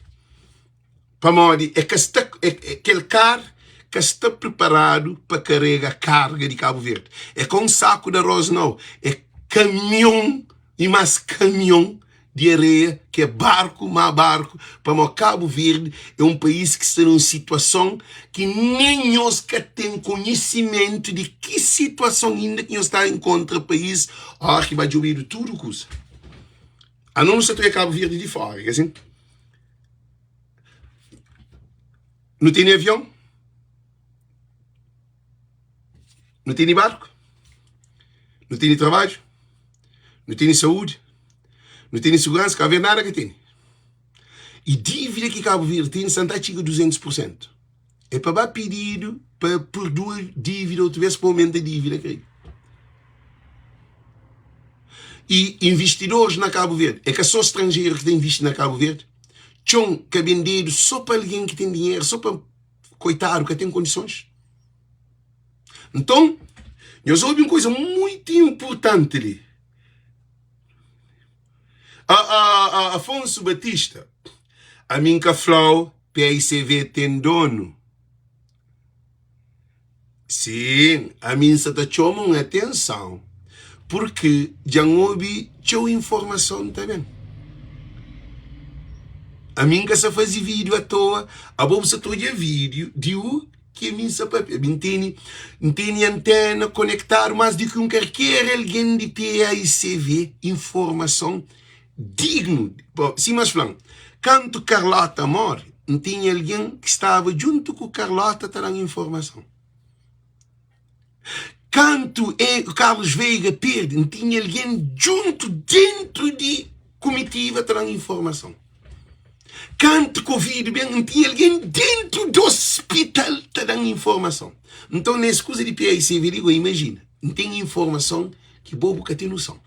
Pamodi e ka sta, e, kel kar ka sta preparadu pa karega karga di Kabu Verdi. E ka un saku di aros nau, e kamion i mas kamion di areia ki é barku má barku pamodi Kabu Verdi é un país ki sta na un situason ki nen nhos ka ten konhisimentu di ki situason inda ki nhos ta enkontra país óra ki ba djobedu tudu kuza. Anos nu sta ta odja Kabu Verdi di fora, ka sin? Nu tene avion? Nu tene barku? Nu tene trabadju? Nu tene saúdi? Nu tene seguransa? Kabu Verdi nada ka tene. I dívida ki Kabu Verdi tene sa ta txiga 200 pur sentu. É pa ba pididu pa purdua dívida otu bês pa aumenta dívida krê. I investidores na Kabu Verdi, é ka só stranjeru ki ta invisti na Kabu Verdi. Txon ka bendedu só pa algen ki ten dinheru, só pa koitadu ka ten kondisons. Nton, nhos obi un kuza muitu inpurtanti li. A, a, a, Afonso Batista, ami N ka fla-u PICV ten donu. Sin, ami N sa ta txoma un atenson, purki dja N obi txeu informason ta ben. Ami N ka sa faze vídiu atoa, abo bu sa ta odja vídiu di u ki ami N sa papia. Mi N tene, N tene antena konektadu más di ki un karker algen di PAICV, informason dignu. Sima es fla-m, kantu Carlota móre, N tinha algen ki staba djuntu ku Carlota ta da-m informason. Kantu e, Carlos Veiga perde, N tinha algen djuntu dentru di kumitiva ta da-m informason. Kantu Covid ben, N tinha algen dentru di ospital ta da-m informason. Nton, nes kuza di PICV li, go imajina, N ten informason ki bo bu ka ten noson.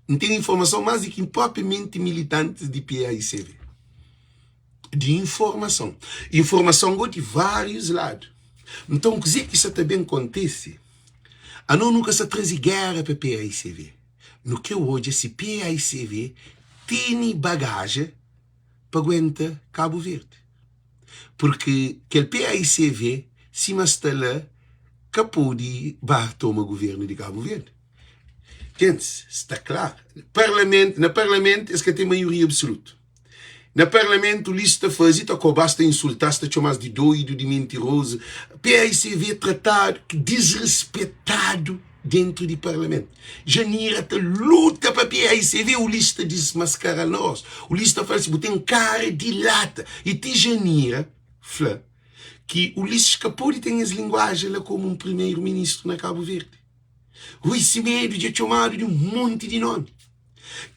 N ten informason más di ki propriamenti militantis di PAICV. Di informason. Informason go di várius ladu. Nton, kuzê ki sa ta ben kontise? Anos nu ka sa traze géra pa PAICV. Nu kre odja si PAICV tene bagaja pa aguenta Kabu Verdi. Purki kel PAICV, sima sta la, ka pode ba toma guvernu di Kabu Verdi. Gentis, sta klaru. Parlamentu, na parlamentu es ka ten maioria absolutu. Na parlamentu li sta faze, ta koba-s, ta insulta-s, ta txoma-s di doidu, di mintirozu. PAICV tratadu, disrespetadu dentru di parlamentu. Janira ta luta pa PAICV, Ulisses ta dismaskara-l na rostu. Ulisses ta fla-l si, bu ten kara di lata. I ti Janira fla ki Ulisses ka pode ten es linguajen la komu un primeru-ministru na Kabu Verdi. Rui Semedo dja txomadu di un monti di nomi.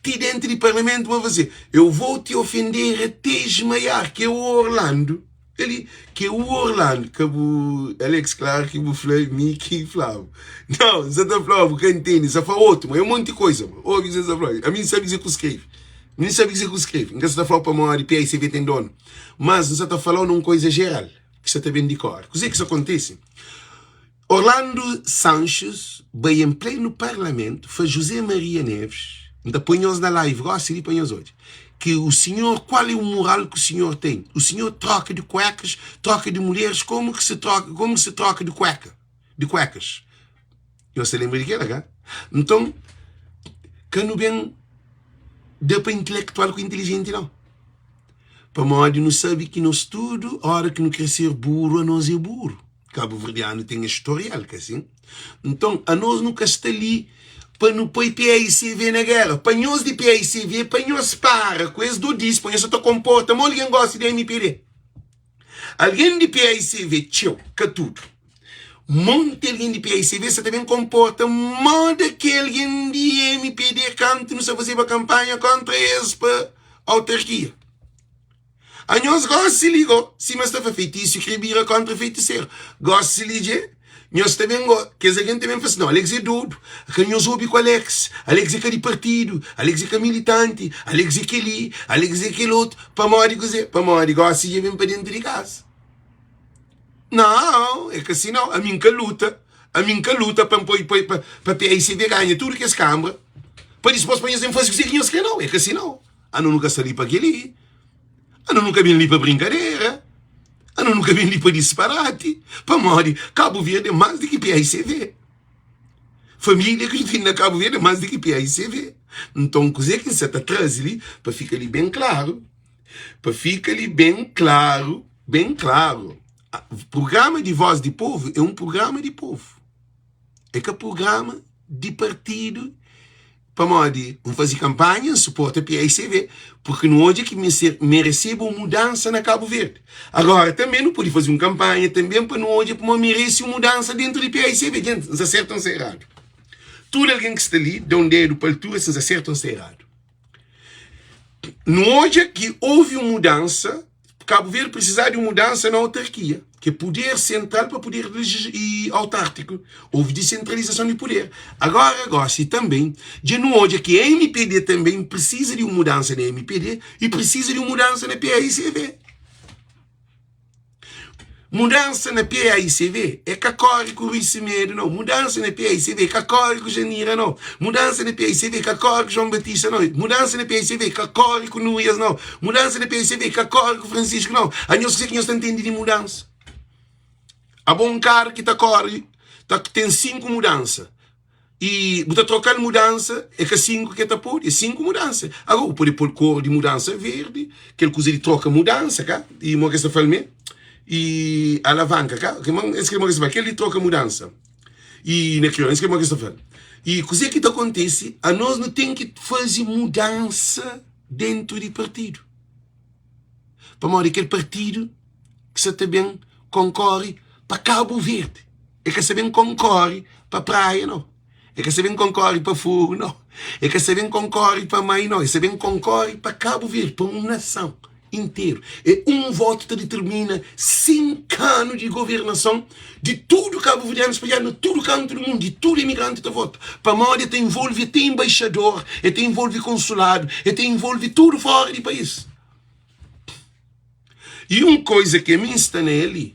Ti dentru di parlamentu ma fla eu vou te ofender até esmaiar, ke o Orlando, ali, ke o Orlando, ka bu, Alex, claro ki bu fla mi ki fla-bu. Não, N sa ta fla-bu, bu ka ntende, N sa fla otu, ma é un monti koisa, ma obi kuzê N sa fla, ami N sabe kuzê ku skrebe, mi N sabe kuzê ku skrebe, N ka sa ta fla-u pamodi PICV ten donu, mas N sa ta fala-u na un koisa jeral ki sa ta ben di kore. Kuzê ki sa kontise? Orlando Sanches bai en plenu parlamentu fla José Maria Neves, N ta poi nhos na live gosi li pa nhos odja, ki o senhor, kual é o moral ki o senhor tem? O senhor troka di kuekas, troka di mulheres, komu ki se troka, komu ki se troka di kueka, di kuekas? Nhos ta lenbra di kela, ka? Nton, ka nu ben da pa intelektual ku intelijenti nau. Pamodi nu sabe ki nos tudu, ora ki nu kre ser buru, anos é buru. Kabuverdianu ten es storial, ka sin? Nton, anos nu ka sta li pa nu poi PAICV na géra. Pa nhos di PAICV, pa nhos para ku es dodis, pa nhos sa ta konporta ma algen gosta di MPD. Algen di PAICV, txeu, ka tudu, monti algen di PAICV sa ta ben konporta moda ki algen di MPD kantu nu sa fazeba kanpanha kontra es pa autarkia. Anhos gosi li go, sima sta fla feitisu kre bira kontra feitiseru. Gosi li dje, nhos ta ben go, kes algen ta ben fla si, no, Alex é dodu, ka nhos obi ku Alex, Alex é ka di partidu, Alex é ka militanti, Alex é keli, Alex é kelotu, pamodi kuze? Pamodi gosi dje ben pa dentu di kaza. Nau, é ka si nau, ami N ka luta, ami N ka luta pa N poi, poi, pa, pa PICB ganha tudu kes kanbra, pa dispos pa nhos ben faze kuze ki nhos kre nau, é ka si nau. Anu nu ka sta li pa kel-li. Anu nu ka ben li pa brinkadera. Anu nu ka ben li pa disparati. Pamodi Kabu Verdi é más di ki PAICV. Família ki nu ten na Kabu Verdi é más di ki PAICV. Nton, kuzê ki N sa ta traze li, pa fika li ben klaru, pa fika li ben klaru, ben klaru, prugrama di Vós di Povu é un prugrama di povu. É ka prugrama di partidu. Pamodi N faze kanpanha, N suporta PAICV, purki nu odja ki mester mereseba un mudansa na Kabu Verdi. Agora, tanbe nu pode faze un kanpanha tanbe pa nu odja pamodi merese un mudansa dentu di PAICV. Djenti, N sta sertu o N sta eradu? Tudu algen ki sta li, da un dedu pa altura si N sta sertu o N sta eradu. Nu odja ki ovi un mudansa, Kabu Verdi precisaba di un mudansa na autarkia. Ki é puder sentral pa puder i autártiku. Houve disentralizason di puder. Agora, gosi tanben, dja nu odja ki mpd tanben prisiza di un mudansa na mpd i prisiza di un mudansa na paicv. Mudansa na paicv é ka kóre ku Rui Semedo, nau. Mudansa na paicv é ka kóre ku Janira, nau. Mudansa na paicv é ka kóre ku João Batista, nau. Mudansa na paicv é ka kóre ku Nuias, nau. Mudansa na paicv é ka kóre ku Francisco, nau. Anhos kuzê ki nhos ta ntende di mudansa? Abo un karu ki ta kóre ta ten 5 mudansa i bu ta troka-l mudansa é ka 5 ki el ta pode, é 5 mudansa. Agora bu pode pô-l kor di mudansa verdi, kel kuza di troka mudansa ka i mo ki es ta fla-l mê i alavanka ka es ki mo ki es ta fla kel di troka mudansa i na kriolu es ki mo ki es ta fla-l. I kuzê ki ta kontise anos nu ten ki faze mudansa dentu di partidu pamodi kel partidu ki sa ta ben konkore pa Kabu Verdi. E ka sa ben konkore pa Praia, nau. E ka sa ben konkore pa Fogo, nau. E ka sa ben konkore pa Mai, nau. E sa ben konkore pa Kabu Verdi, pa un nason interu. E un votu ta ditirmina 5 anu di governason di tudu kabuverdianu spadjadu na tudu kantu di mundu, di tudu imigranti ta vota. Pamodi e ta involve ate inbaixador, e ta involve konsuladu, e ta involve tudu fora di país. I un koiza ki ami N sta na el li,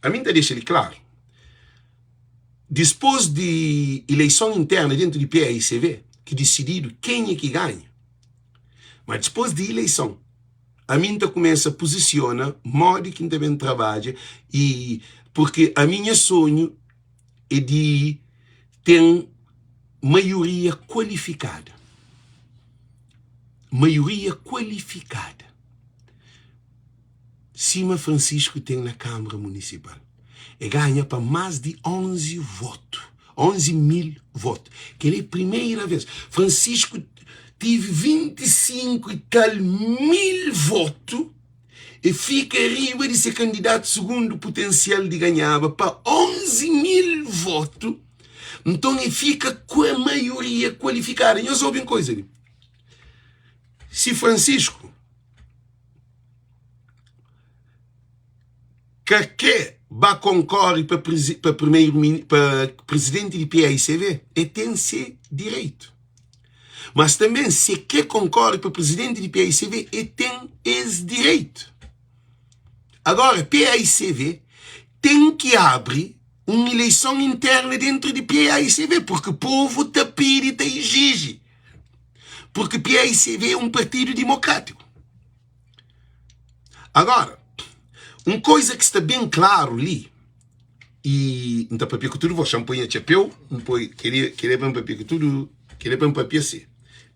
ami N ta dexa li klaru, dispôs di ileison interna dentu di paicv, ki disididu kenha ki ganha, ma dispôs di ileison, ami N ta kumesa puzisiona modi ki N ta ben trabadja i purki ami nha sonhu é di ten maioria kualifikada, maioria kualifikada. Sima Francisco ten na Câmara Municipal. E ganha pa más di 11 votu, 11 mil votu. Kel-li é primeira vez. Francisco tive 25 e tal mil votu e fika riba di se kandidatu sugundu putensial di ganhaba pa 11 mil votu. Nton e fika ku a maioria kualifikada. Nhos obi un koiza li. Si Francisco ka kre ba konkore pa pa primeiro pa presidente di paicv e ten se direito mas tanbe se kre konkore pa presidente di paicv e ten es direito agora paicv ten ki abri un ileison interna dentro di paicv porque povo ta pidi ta exige porque paicv é un partido dimokratiku. Agora, un koiza ki sta ben klaru li, i N ta papia ku tudu vos, xa N poi nha txapéu, N poi, kel-li, kel-li é pa N papia ku tudu, kel-li é pa N papia si.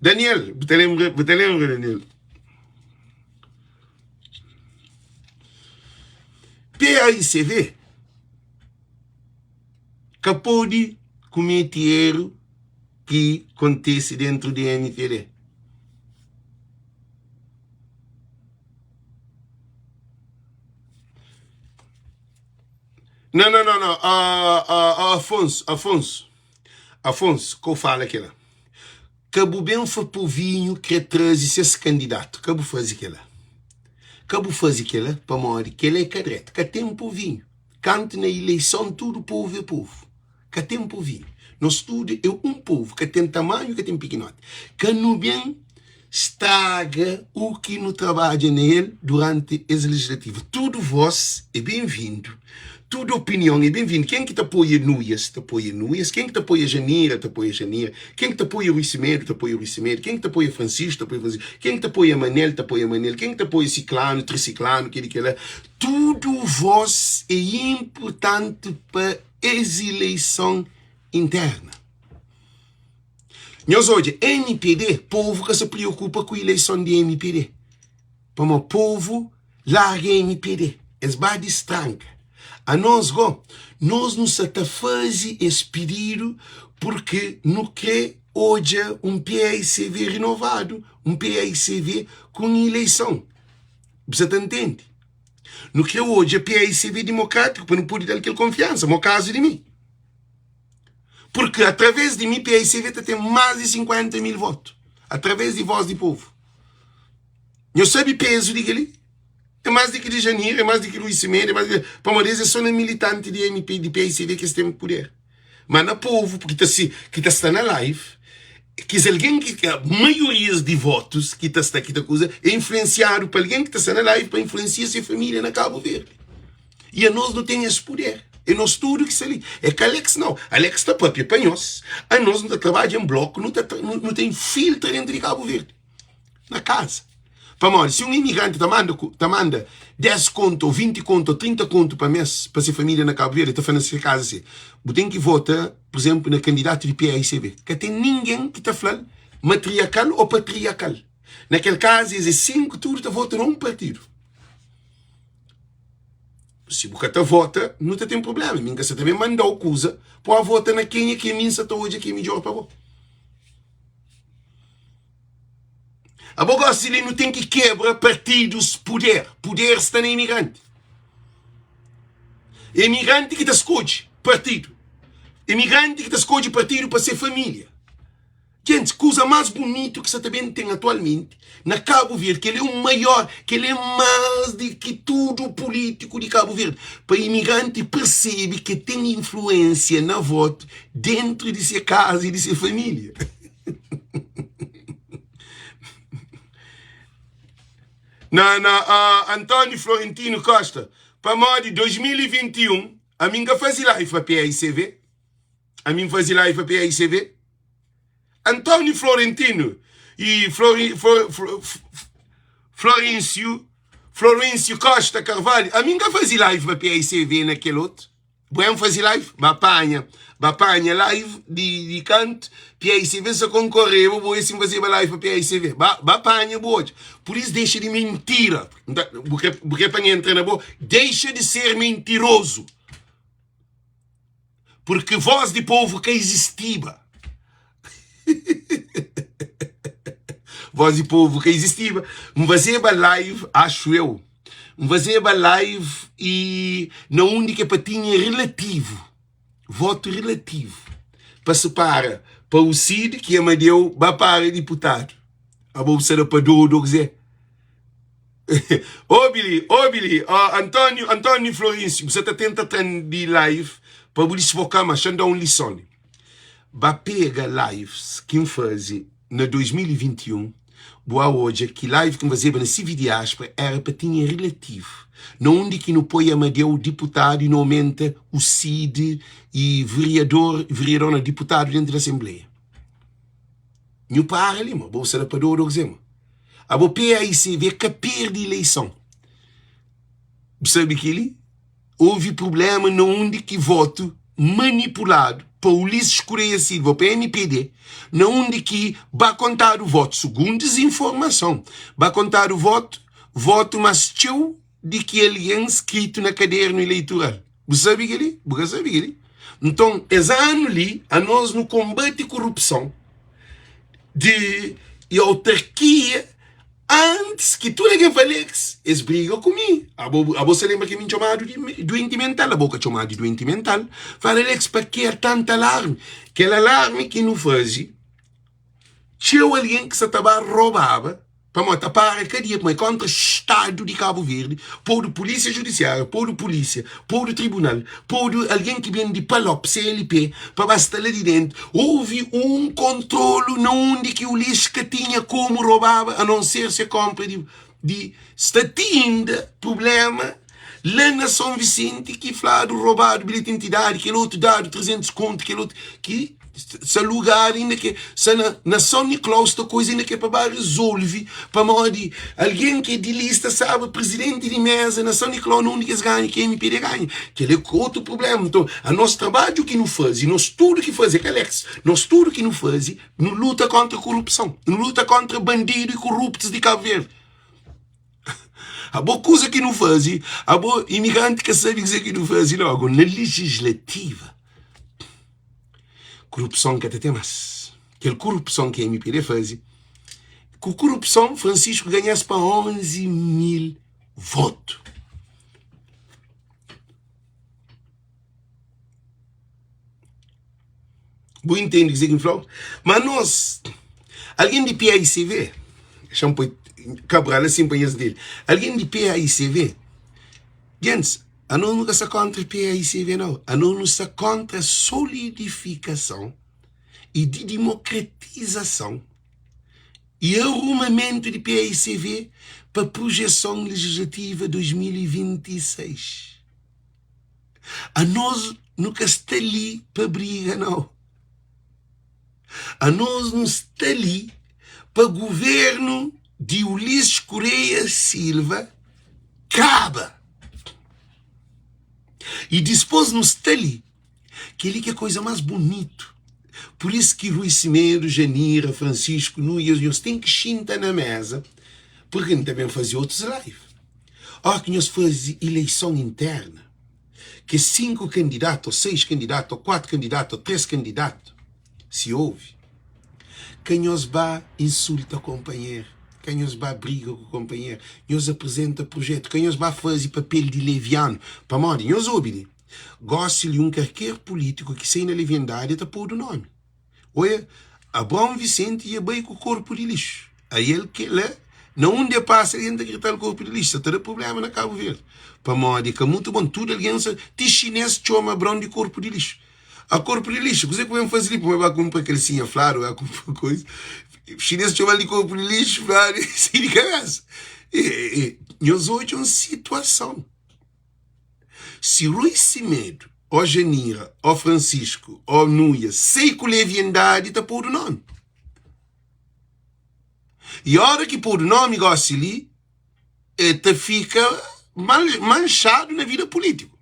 Daniel, bu ta lenbra, bu ta lenbra, Daniel? PAICV ka pode kumete eru ki kontise dentru di MPD. Não, não, não, não. Uh, uh, uh, Afonso, Afonso, Afonso, que eu falo aquela. Ka bu ben fa povinho kre traze ses candidato. Ka bu faze kela. Ka bu faze kela pamodi kela é ka dreto. Ka tem povinho. Kantu na ileison tudo povo é povo. Ka ten povinhu. Nos tudu é un povu, ka ten tamanhu, ka ten pikinoti. Ka nu ben straga u ki nu trabadja na el duranti es lejislativu. Tudu vós é ben-vindu, tudu opinion é ben-vindu. Ken ki ta apoia Nuias, ta apoia Nuias, ken ki ta apoia Janira, ta apoia Janira, ken ki ta apoia Rui Semedo, ta apoia Rui Semedo, ken ki ta apoia Francisco, ta apoia Francisco, ken ki ta apoia Manel, ta apoia Manel, ken ki ta apoia Siklanu, Trisiklanu, kel-li, kel-la. Tudu vós é inpurtanti pa es ileison interna. Nhos odja, mpd, povu ka sa priokupa ku ileison di mpd, pamo povu larga mpd, es ba distranka. Anos go, nos nu sa ta faze es pididu purki nu kre odja un paicv renovadu, un paicv ku un ileison. Bu sa ta ntende? Nu kre odja paicv dimokrátiku pa nu pode da-l kel konfiansa, mo kazu di mi. Purki através di mi paicv ta ten más di 50 mil votu, através di Voz di Povu. Nhos sabe pezu di kel-li? É más di ki Djanira, é más di ki Luís Semedo, é más di ki. Pamodi es é sô na militanti di MP, di paicv ki es ten puder. Má na povu, ki ta si, ki ta sta na live, kes algen ki, maiorias di votus ki ta sta, ki ta kuza, é influensiadu pa algen ki ta sta na live pa influensia se família na Kabu Verdi. I anos nu ten es puder. É nos tudu ki sta li. É ka Alex nau. Alex ta papia pa nhos. Anos nu ta trabadja en bloku, nu ta, nu ta infiltra dentu di Kabu Verdi. Na kaza. Pamodi si un imigranti ta manda ta manda 10 kontu ou 20 kontu ou 30 kontu pa mês pa se família na Kabu Verdi, el ta fla na se kaza si, bu ten ki vota, pur izénplu, na kandidatu di PAICB. Ka ten ningen ki ta fla-l matriakal ô patriakal. Na kel kaza es é 5, tudu ta vota na un partidu. Si bu ka ta vota, nu ta ten prubléma. Mi N ka sa ta ben manda-u kuza pa bu vota na kenha ki mi N sa ta odja ki é midjór pa bo. Abo gosi li nu ten ki kebra partidus puder. Puder sta na imigranti. Imigranti ki ta skodje partidu. Imigranti ki ta skodje partidu pa se familia. Gentis, kuza mas bunitu ki sa ta ben ten atualmenti na Kabu Verdi, kel é un maior, kel é mas di ki tudu pulitiku di Kabu Verdi, pa imigranti persebe ke ten influensia na votu dentru di se kaza i di se familia. Na na uh, António Florentino Costa, pamodi 2021 ami nka fazi live pa PAICV, ami nfazi live pa PAICV. António Florentino e Flori, Flor, Flor, Florencio Florencio Costa Carvalho, ami nka fazi live pa PAICV na kel otu. Bu N faze live? Ba panha, ba panha live di, di kantu PICV sa konkoreba bu esi N fazeba live pa PICV. Ba, ba panha bu odja. Pur is dexa di mentira. Nta, bu kre, bu kre pa N entra na bo? Dexa di ser mentirozu. Purki voz di povu ka izistiba. Voz di povu ka izistiba. N fazeba live, axu eu, N fazeba live i na undi ke pa tinha relativu, votu relativu, pa separa pa o Cid ki Amadeu ba para diputadu. Abo bu sta da pa dodu o kuzê? Obi li, obi li, oh, António, António Florencio, bu sa ta tenta tra-m di live pa bu disfoka-m, ma xa-m da un lison li. Ba pega lives ki N faze na 2021, bu a odja ki live ki N fazeba na CV Diáspora era pa tinha relativu na undi ki nu poi Amadeu diputadu i nu aumenta o Cid i vereador, vereador na diputadu dentu di asenbleia. Nhu para li mo, bo bu sta da pa dodu o kuzê mo? Abo PAICV ka perde ileison. Bu sabe keli? Houve problema na undi ki votu manipuladu pa Ulisses Correia Silva pa MPD, na undi ki ba kontadu votu, sugundu dezinformason, ba kontadu votu, votu mas txeu di ki algen skritu na kadernu ileitural. Bu sabe keli? Bu ka sabe keli? Nton, es anu li, anos nu konbate korupson di i autarkia Antis ki tudu algen fla Alex, es briga ku mi. Abo, abo sa lenbra ki mi N txomadu di duenti mental? Abo ka txomadu di duenti mental. Fala Alex, pa ke tanta alarmi? Kel alarmi ki nu faze, txeu algen ki sa ta ba robaba, pamodi ta para ka dia, pamodi é kontra stadu di Kabu Verdi, podu pulisia judisiáriu, podu pulisia, podu tribunal, podu algen ki ben di Palop, CLP, pa ba sta la di dentu. Houve un kontrolu na undi ki Ulisses ka tinha komu robaba a non ser se konpra di, di sta ti inda prublema la na São Vicente ki fladu robadu bilheti di identidadi, kel otu dadu 300 kontu, kel otu ki sta lugar inda ke sta na, na São Nicolau sta koisa inda ke pa ba resolve pamodi algen ki é di lista staba presidenti di mesa na São Nicolau na undi ki es ganha ki MPD ganha. Kel é otu prubléma. Nton, a nos trabadju ki nu faze, nos tudu ki faze, ka Alex, nos tudu ki nu faze, nu luta kontra korupson, nu luta kontra bandidu i koruptus di Kabu Verdi. Abo kuza ki nu faze, abo imigranti ka sabe kuzê ki nu faze logo na legislativa. Korupson ka ta ten más. Kel korupson ki MPD faze, ku korupson Francisco ganha-s pa 11 mil votu. Bu intende kuzê ki N fla-u? Ma nos, algen di PICV, xa-m poi. Cabral asin pa nhos ntende. Algen di PAICV, gentis, anos nu ka sta kontra PAICV nau, anos nu sta kontra solidifikason i di dimokratizason i arrumamentu di PAICV pa projeson legislativa 2026. Anos nu ka sta li pa briga nau. Anos nu sta li pa guvernu di Ulisses Correia Silva kaba. I dispos nu sta li, kel-li ki é koza más bunitu. Pur isu ki Rui Semedo, Janira, Francisco, Nuias, nhos ten ki xinta na meza, purki N ta ben faze otus live. Óra ki nhos faze ileison interna, kes 5 kandidatu, ô 6 kandidatu, ô 4 kandidatu, ô 3 kandidatu, si ouvi, ka nhos ba insulta konpanheru, ka nhos ba briga ku konpanheru, nhos aprizenta prujetu, ka nhos ba faze papel di levianu, pamodi nhos obi li, gosi li un karker pulítiku ki sai na leviandadi el ta podu nomi. Oia, Abraon Vicente ia bai ku korpu di lixu. Ael kela, na undi e pasa algen ta grita-l korpu di lixu. Sa ta da prublema na Kabu Verdi. Pamodi e ka mutu bon. Tudu algen sa, ti xines txoma Abraon di korpu di lixu. A korpu di lixu, kuze ku ben faze li? Pamodi ba kunpra kel sinha fladu, ba kunpra koisa. Xines txoma-l di korpu di lixu, fladu, sai di kabesa. E, e, nhos odja un situason. Si Rui Semedo, ó Janira, ó Francisco, ó Nuia sai ku leviandadi ta podu nomi. I ora ki podu nomi gosi li e ta fika manxadu na vida pulítiku.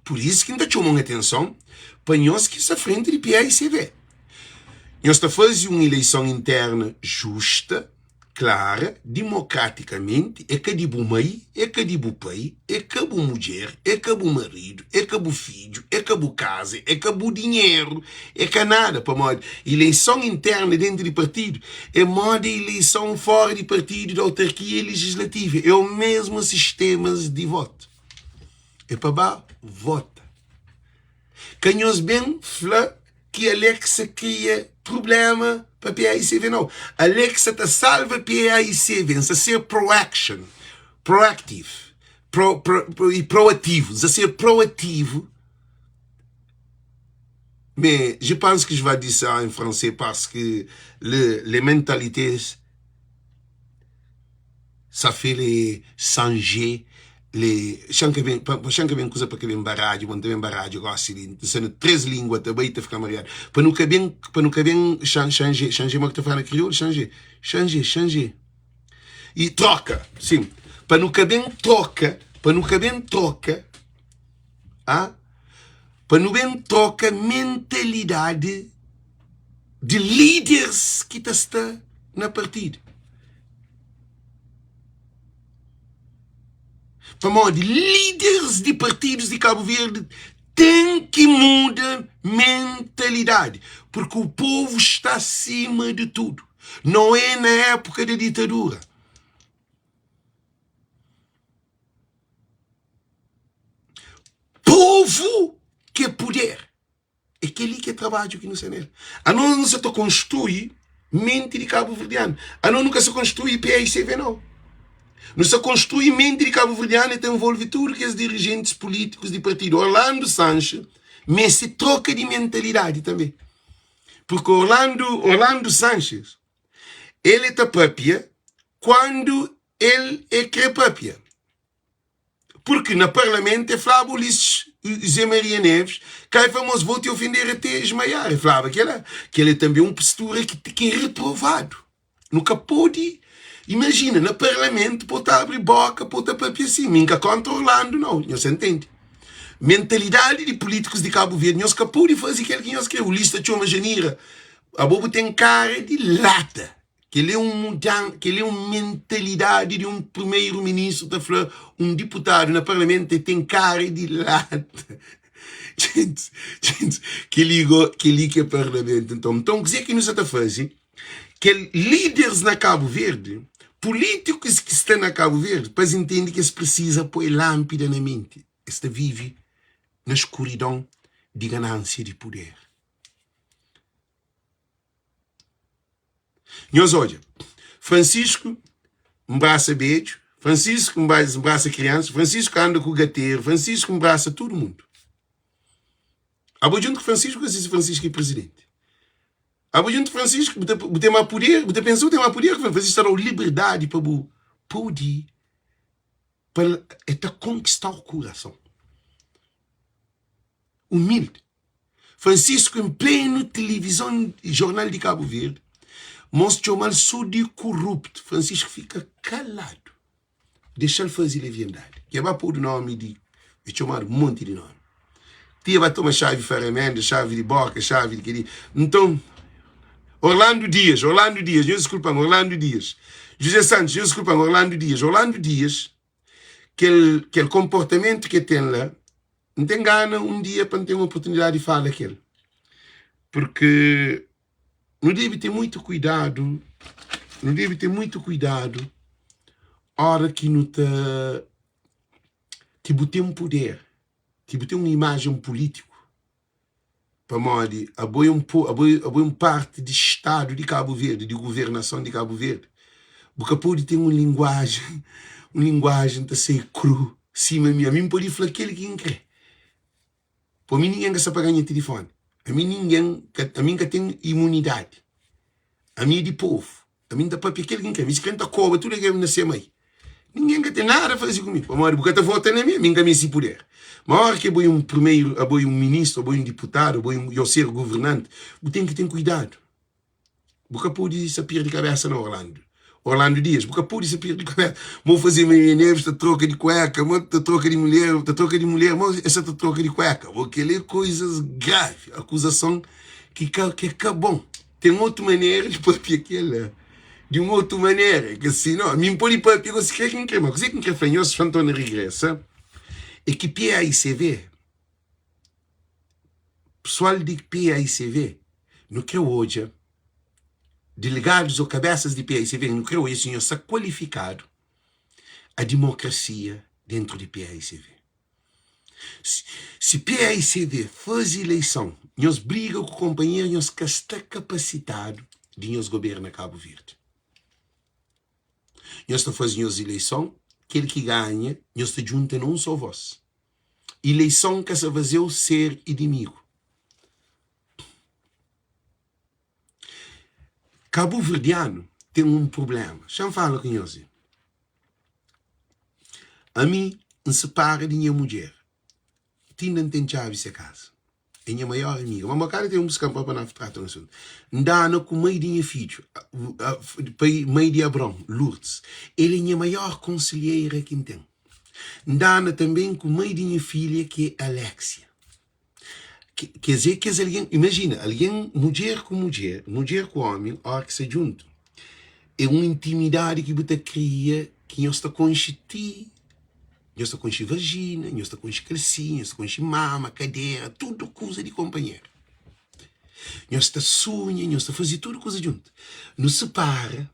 Pur isu ki N ta txoma un atenson pa nhos ki sta frenti di PAICV. Nhos ta faze un ileison interna justa. Klara, dimokratikamenti, é ka di bu mai, é ka di bu pai, é ka bu mudjer, é ka bu maridu, é ka bu fidju, é ka bu kaza, é ka bu dinheru, é ka nada, pamodi ileison interna dentu di partidu é moda ileison fora di partidu di autarkia e legislativa, é o mesmu sistemas di votu. É pa ba vota. Ka nhos ben fla ki Alexa kria prublema pa PAICV nau. Alexa ta salva PAICV, N sta ser proaction, proactive, pro, pro, pro, e proativo, N sta ser proativo. Mais je pense que je vais dire ça en français parce que le, les mentalités Sa fe le sanje le Xa N ka ben pa xa N ka ben kuza pa ka ben baradju Bo N ta ben baradju gosi li N sta na 3 lingua ta bai ta fika mariadu Pa nu ka ben pa nu ka ben xa xanje xanje mo ki ta fla na kriolu xanje xanje xanje i troka sin pa nu ka ben troka pa nu ka ben troka a pa nu ben troka mentalidadi di líderes ki ta sta na partidu. Pamodi líderes di partidus di Kabu Verdi ten ki muda mentalidadi, porque o povo está acima de tudo. Não é na época da ditadura. Povo que é poder. É kel-li ki é trabadju ki nu sta nel. Anos nu sa ta konstrui menti di kabuverdianu. Anos nu ka sa konstrui PAICV nau. Nu sa konstrui menti di kabuverdianu e ta envolve tudu kes dirijentis pulítikus di partidu. Orlando Sanches meste troka di mentalidadi tanbe. Purki Orlando, Orlando Sanches, el e ta papia kuandu el e kre papia. Porque na parlamento é flaba Ulisses Zé Maria Neves, cai famoso, vou te ofender até esmaiar. É flaba aquela, que ele é também um postura que, que é reprovado. Nunca pode, imagina, na parlamento pode abrir boca, pode papia assim, nunca contra Orlando, não, você entende? Mentalidade de políticos de Cabo Verde, nós que pode fazer aquilo que nós queremos. Ulisses chama Janira, a bobo tem cara de lata. Kel-li é un mudan, kel-li é un mentalidadi di un primeru-ministru ta fla un diputadu na parlamentu el ten kara di lata. Gentis, gentis, kel-li go, kel-li ki é parlamentu nton. Nton, kuzê ki nu sa ta faze? Kel líderis na Kabu Verdi, pulítikus ki sta na Kabu Verdi, pa es intende ki es prisiza poi lánpida na menti. Es ta vive na skuridon di ganánsia di puder. Nhos odja, Francisco. nbrasa bedju, Francisco nbrasa kriansa, Francisco anda ku gateru, Francisco nbrasa tudu mundu. Abo djuntu ku Francisco ka si Francisco é presidenti. Abo djuntu ku Francisco bu ta bu ten más puder, bu ta pensa bu ten más puder ki Francisco ta dau liberdadi pa bu pudi pa el ta konkistau kurason. Umildi. Francisco em pleno tilivizon jornal di Cabo Verde mos txomal so di kuruptu. Francisco fika kaladu. Dexa-l faze leviandadi. Dja ba podu nomi di E txomadu monti di nomi. Tia ba toma xavi faramenda, xavi di boka, xavi di kel-li. Nton, Orlando Dias, Orlando Dias, nhos diskulpa-m, Orlando Dias. José Santos, nhos diskulpa-m, Orlando Dias. Orlando Dias, kel, kel konportamentu ki el ten la, N ten gana un dia pa N ten oportunidadi di fala ku el. Purki nu debe ten muitu kuidadu, nu debe ten muitu kuidadu óra ki nu ta, ki bu ten puder, ki bu ten un imajen pulítiku, pamodi abo é un po, abo é, abo é un parti di stadu di Kabu Verdi, di guvernason di Kabu Verdi, bu ka pode ten un linguajen, un linguajen ta sai kru sima mi. Ami N pode fla kel ki N kre. Pa mi ningen ka sta paga nha tilifoni. Ami ningen ka, ami N ka ten imunidadi. Ami é di povu. Ami N ta papia kel ki N kre. Mi si kre N ta koba tudu algen na se mai. Ningen ka ten nada faze ku mi, pamodi bu ka ta vota na mi, ami N ka meste puder. Ma ora ki abo é un primeru, abo é un ministru, abo é un diputadu, abo é un, ô ser governanti, bu ten ki ten kuidadu. Bu ka pode sa perde kabesa na Orlando. Orlando Dias, bu ka pode sa perde kabesa. Mo faze Maria Neves ta troka di kueka, mo ta troka di mulher, ta troka di mulher, mo esa ta troka di kueka. Bo kel é koisas gravi, akuzason ki ka ki é ka bon. Ten otu manera di papia kel-la, di un otu manera, ke si no, mi N pode papia gosi kre ki N kre, ma kuzê ki N kre fla nhos, xa N torna regresa, é ki PAICV, Pesoal di PAICV, nu kre odja delegadus ô kabesas di PAICV, nu kre odja si nhos sta kualifikadu a dimokrasia dentru di PAICV. Si PAICV faze ileison, nhos briga ku konpanheru, nhos ka sta kapasitadu di nhos goberna Kabu Verdi. Nhos ta faze nhos ileison, kel ki ganha, nhos ta djunta na un só vós. Ileison ka sa faze-u ser idimigu. Kabuverdianu ten un prubléma. Xa-m fala ku nhos li. Ami, N sipara di nha mudjer, ti inda N ten txabi se kaza. É nha maior amiga. Ma mokada ten un buskan pa pa na trata un asuntu. N dana ku mai di nha fidju, pai, mai di Abron, Lourdes. El é nha maior konselheira ki N ten. N dana tanben ku mai di nha filha ki é Alexia. Kes é kes algen, imajina, algen, mudjer ku mudjer, mudjer ku ómi, óra ki sta djuntu, é un intimidadi ki bu ta kria ki nhos ta konxe ti, nhos ta konxe vajina, nhos ta konxe kalsinha, nhos ta konxe mama, kadera, tudu kuza di konpanheru. Nhos ta sunha, nhos ta faze tudu kuza djuntu. Nu sipara,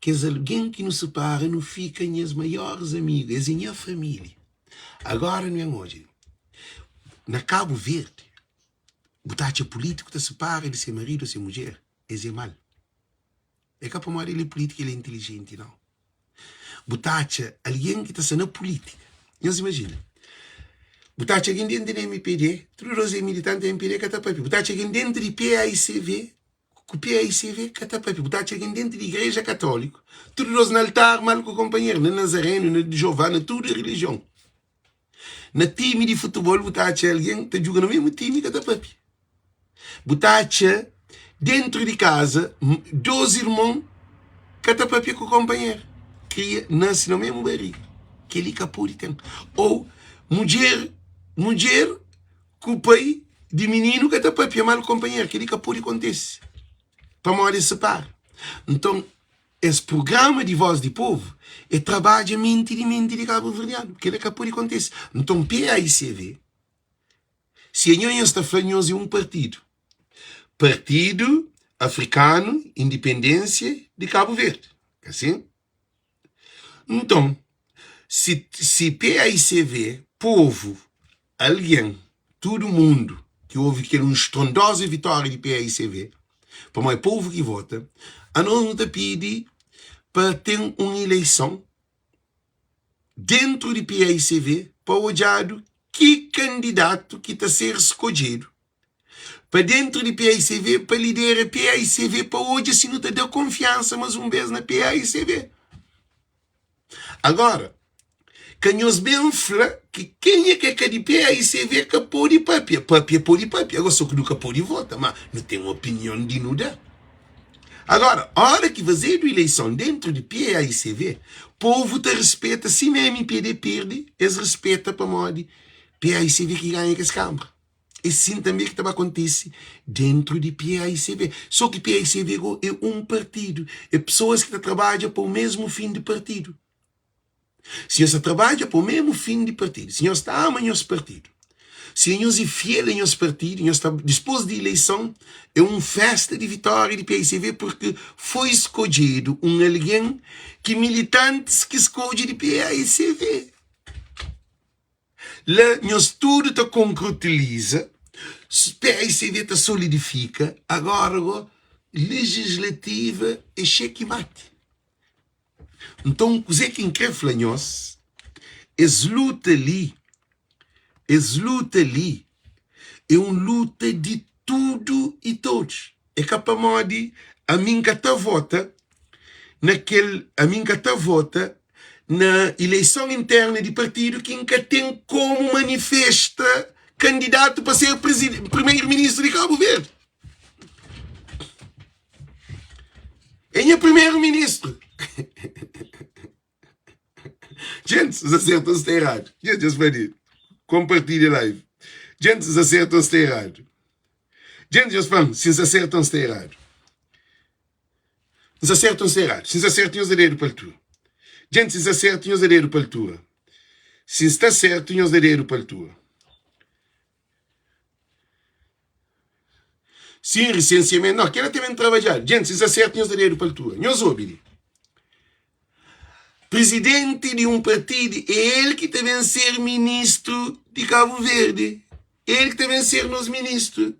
kes algen ki nu sipara, nu fika nhas maioris amigu, es é nha família. Agora nu ben odja, na Kabu Verdi bu ta atxa pulítiku ta sipara di se maridu ô se mudjer, es é mal. É ka pamodi el é pulítiku el é intilijenti, nau. Bu ta atxa algen ki ta sta na pulítika, nhos imajina, bu ta atxa algen déntu di mpd, tudu dos é militanti mpd ka ta papia, bu ta atxa algen déntu di paicv, Ku PAICV ka ta papia. Bu ta atxa algen dentu di igreja katóliku, tudu dos na altar mal ku konpanheru, na nazarenu, na di Jeová, na tudu rilijion. Na timi di futebol bu ta atxa algen ta djuga na mesmu timi ka ta papia. Bu ta atxa dentru di kaza dos irmon ka ta papia ku konpanheru, kria nase na mesmu bariga. Kel-li ka pode ten. Ou mudjer, mudjer ku pai di mininu ka ta papia mal ku konpanheru, kel-li ka pode kontise pamodi es separa. Nton, es prugrama di Voz di Povu é trabadja menti di menti di kabuverdianu, kel-la ka pode kontise. Nton, PAICV, si anho nhos ta fla nhos é un partidu, Partidu Afrikanu Indipendénsia di Kabu Verdi, ka sin? Nton, si si PAICV, povu, algen, tudu mundu ki ovi kel un strondoza vitória di PAICV, pamodi é povu ki vota, anos nu ta pidi. pa ten un ileison dentru di paicv pa odjadu ki kandidatu ki ta ser skodjedu pa dentru di paicv pa lidera paicv pa odja si nu ta da konfiansa mas un bes na paicv. Agora, ka nhos ben fla ki kenha ki é ka di paicv ka pode papia. Papia pode papia, agora so ki nu ka pode vota, ma nu ten opinion di nu da. Agora, ora ki fazedu ileison dentru di paicv, povu ta rispeta, sima mpd perde, es rispeta pamodi paicv ki ganha kes kanbra. É sin tanbe ki ta ba kontise dentru di paicv. So ki paicv go é un partidu, é pesoas ki ta trabadja pa u mesmu fin di partidu. Si nhos ta trabadja pa u mesmu fin di partidu, si nhos ta ama nhos partidu, si nhos é fiel a nhos partidu, nhos ta dispos di ileison é un festa di vitória di paicv purki foi skodjedu un algen ki militantis ki skodje di paicv. La nhos tudu ta konkrutiliza, PICV ta solidifika, agora go legislativa é xeki mati. Nton kuzê ki N kre fla nhos, es luta li, es luta li é un luta di tudu i todos. É ka pamodi ami N ka ta vota na kel, ami N ka ta vota na ileison interna di partidu ki N ka ten komu manifesta kandidatu pa ser primeru-ministru di Kabu Verdi. É nha primeru-ministru. Djentis, N sta sertu o N sta eradu? Djentis, nhos fla di konpartilha live. Djentis, N sta sertu o N sta eradu? Djentis, nhos fla-m si N sta sertu o N sta eradu. N sta sertu o N sta eradu? Si N sta sertu, nhos da dedu pa altura. Djentis, si N sta sertu, nhos da dedu pa altura. Si N sta sertu, nhos da dedu pa altura. Sin risensiamentu, no, kela ta ben trabadjadu. Djentis, si N sta sertu, nhos da dedu pa altura. Nhos obi li. Prizidenti di un partidu é el ki ta ben ser ministru di Kabu Verdi. É el ki ta ben ser nos ministru.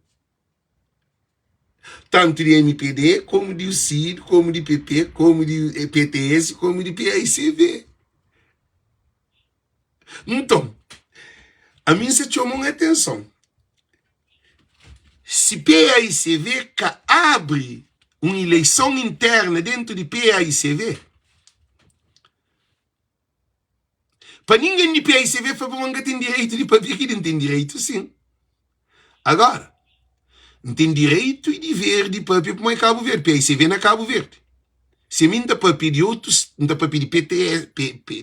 Tantu di mpd, komu di UCID, komu di pp, komu di pts, komu di paicv. Nton, ami N sa txoma un atenson. Si paicv ka abri un ileison interna dentu di paicv, Pa ningen di PICV fla pa ma N ka ten direitu di papia ki di N ten direitu sin. Agora, N ten direitu i diver di papia pamodi é Kabu Verdi, PICV na Kabu Verdi. Si ami N ta papia di otus, N ta papia di PT,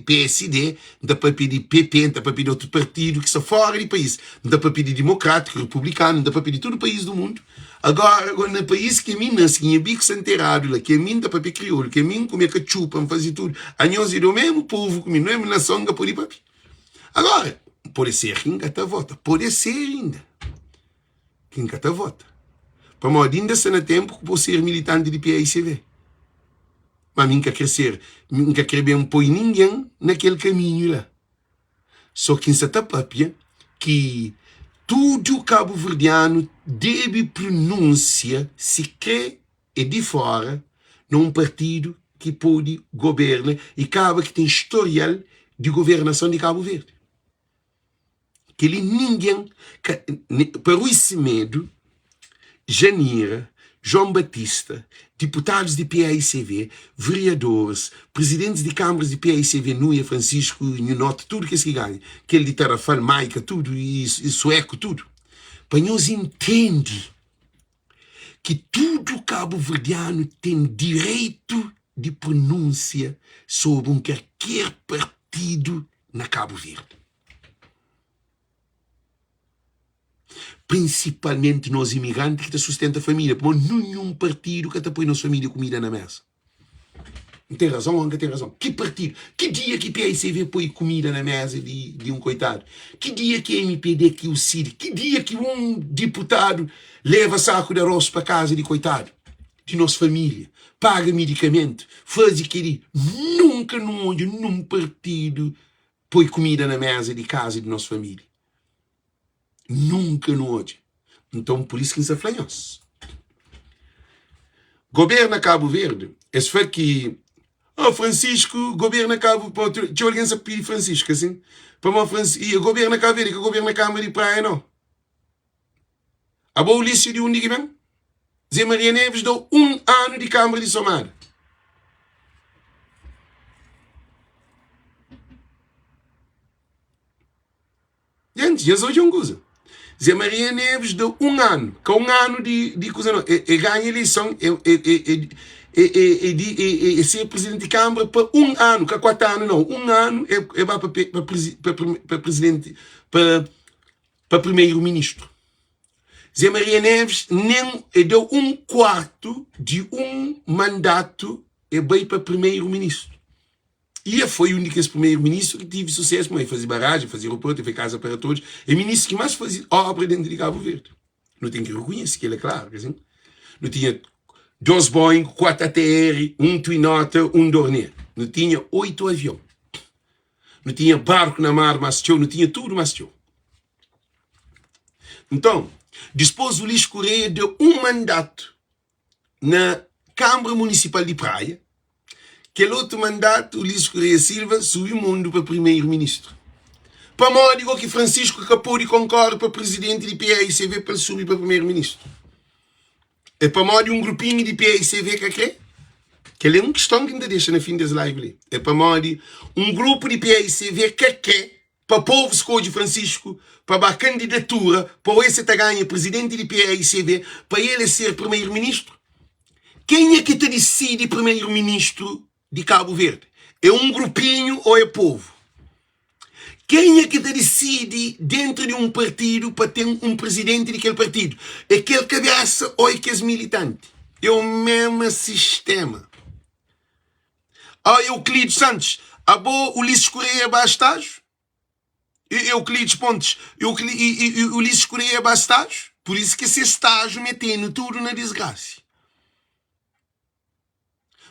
PSD, N ta papia di PP, N ta papia di otu partidu ki sta fora di país, N ta papia di dimokrátiku, republikanu, N ta papia di tudu país du mundu. Agora, agora na país ki ami nase, ki nha biku sta nteradu la, ki ami N ta papia kriolu, ki ami N kume katxupa, N faze tudu, anhos é do mesmu povu ku mi, mesmu nason, N ka pode papia. Agora, pode ser ki N ka ta vota, pode ser inda ki N ka ta vota, pamodi inda sta na tenpu ku pode ser militanti di PAICV. Ma mi N ka kre ser, N ka kre ben poi ningen na kel kaminhu la. So ki N sa ta papia ki tudu kabuverdianu debe prununsia si kre e di fora na un partidu ki pode goberna i kaba ki ten storial di governason di Kabu Verdi. Kel-li ningen ka pa Rui Semedo Janira, João Batista, diputadus di paicv, veriadoris, prizidentis di kanbras di paicv, Nuia, Francisco, Nhu Norte, tudu kes ki ganha, kel di Tarrafal, Maika, tudu, i Sueku, tudu. Pa nhos intendi ki tudu kabuverdianu ten direitu di prununsia sobri un kalker partidu na Kabu Verdi. Prinsipalmenti nos imigranti ki ta sustenta família, pamodi ninhun partidu ka ta poi nos família kumida na mesa. N ten razon ô N ka ten razon? Ki partidu? Ki dia ki PICV poi kumida na mesa di, di un koitadu? Ki dia ki MPD, ki UCID, ki dia ki un diputadu leva saku di aros pa kaza di koitadu di nos família, paga midikamentu, faze kel-li? Nunka nu odja nun partidu poi kumida na mesa di kaza di nos família. Nunka nu odja. Nton, pur isu ki N sta fla nhos, governa Kabu Verdi, es fla ki. Oh Francisco goberna Cabo pa outro txeu algen sa pidi Francisco asin pamo Francisco e goberna Cabo Verde ka goberna Câmara di Praia não abo Ulisses di undi ki ben Zé Maria Neves dau um ano di Câmara di Somada Gente, nhos odja un kuza. Zé Maria Neves da un anu, ka un anu di, di kuza não. E, e ganha eleição, e, e, e, e, e, e, di, e, e, e ser presidente de Câmara pa un anu, ka 4 anu não. Un anu e, e ba pa, pa, pa, pa presidente, pa, pa primeiro-ministro. Zé Maria Neves nem e deu um quarto de um mandato e bai pa primeiro-ministro. E e foi un di kes primeru ministru ki tive susesu, ma e faze barajen, faze aeroportu, e faze kaza para todos. E ministru ki mas faze obra dentu di Kabu Verdi. Nu ten ki rekonhese kel-la, klaru ka sin? Nu tinha dos Boeing, 4 ATR, un Twin Otter, un Dornier. Nu tinha 8 avion. Nu tinha barku na mar mas txeu, nu tinha tudu mas txeu. Nton, dispôs Ulisses Correia da un mandatu na Kanbra Munisipal di Praia, kel otu mandatu Ulisses Correia Silva subi mundu pa Primeru-Ministru. Pamodi go ki Francisco ka pode konkore pa Prizidenti di PAICV pa el subi pa Primeru-Ministru? É pamodi un grupinhu di PAICV ka kre? Kel é un kiston ki N ta dexa na fin des live li. É pamodi un grupu di PAICV ka kre pa povu skodje Francisco pa ba kandidatura pa oe se ta ganha presidenti di PAICV pa el e ser primeiro ministro? Kenha ki ta disidi primeiro ministro di Cabo Verde? É um grupinho ou é povu? Kenha ki ta disidi dentro di um partido pa ten um presidenti di kel partido? É kel kabesa ou é kes militanti? É o mesmo sistema. Ah, Euclides Santos, abo Ulisses Correia ba estágio? Euclides Pontes, Eucli, e, e, Ulisses Correia ba estágio? Por isso que esse estágio metendo tudo na desgraça.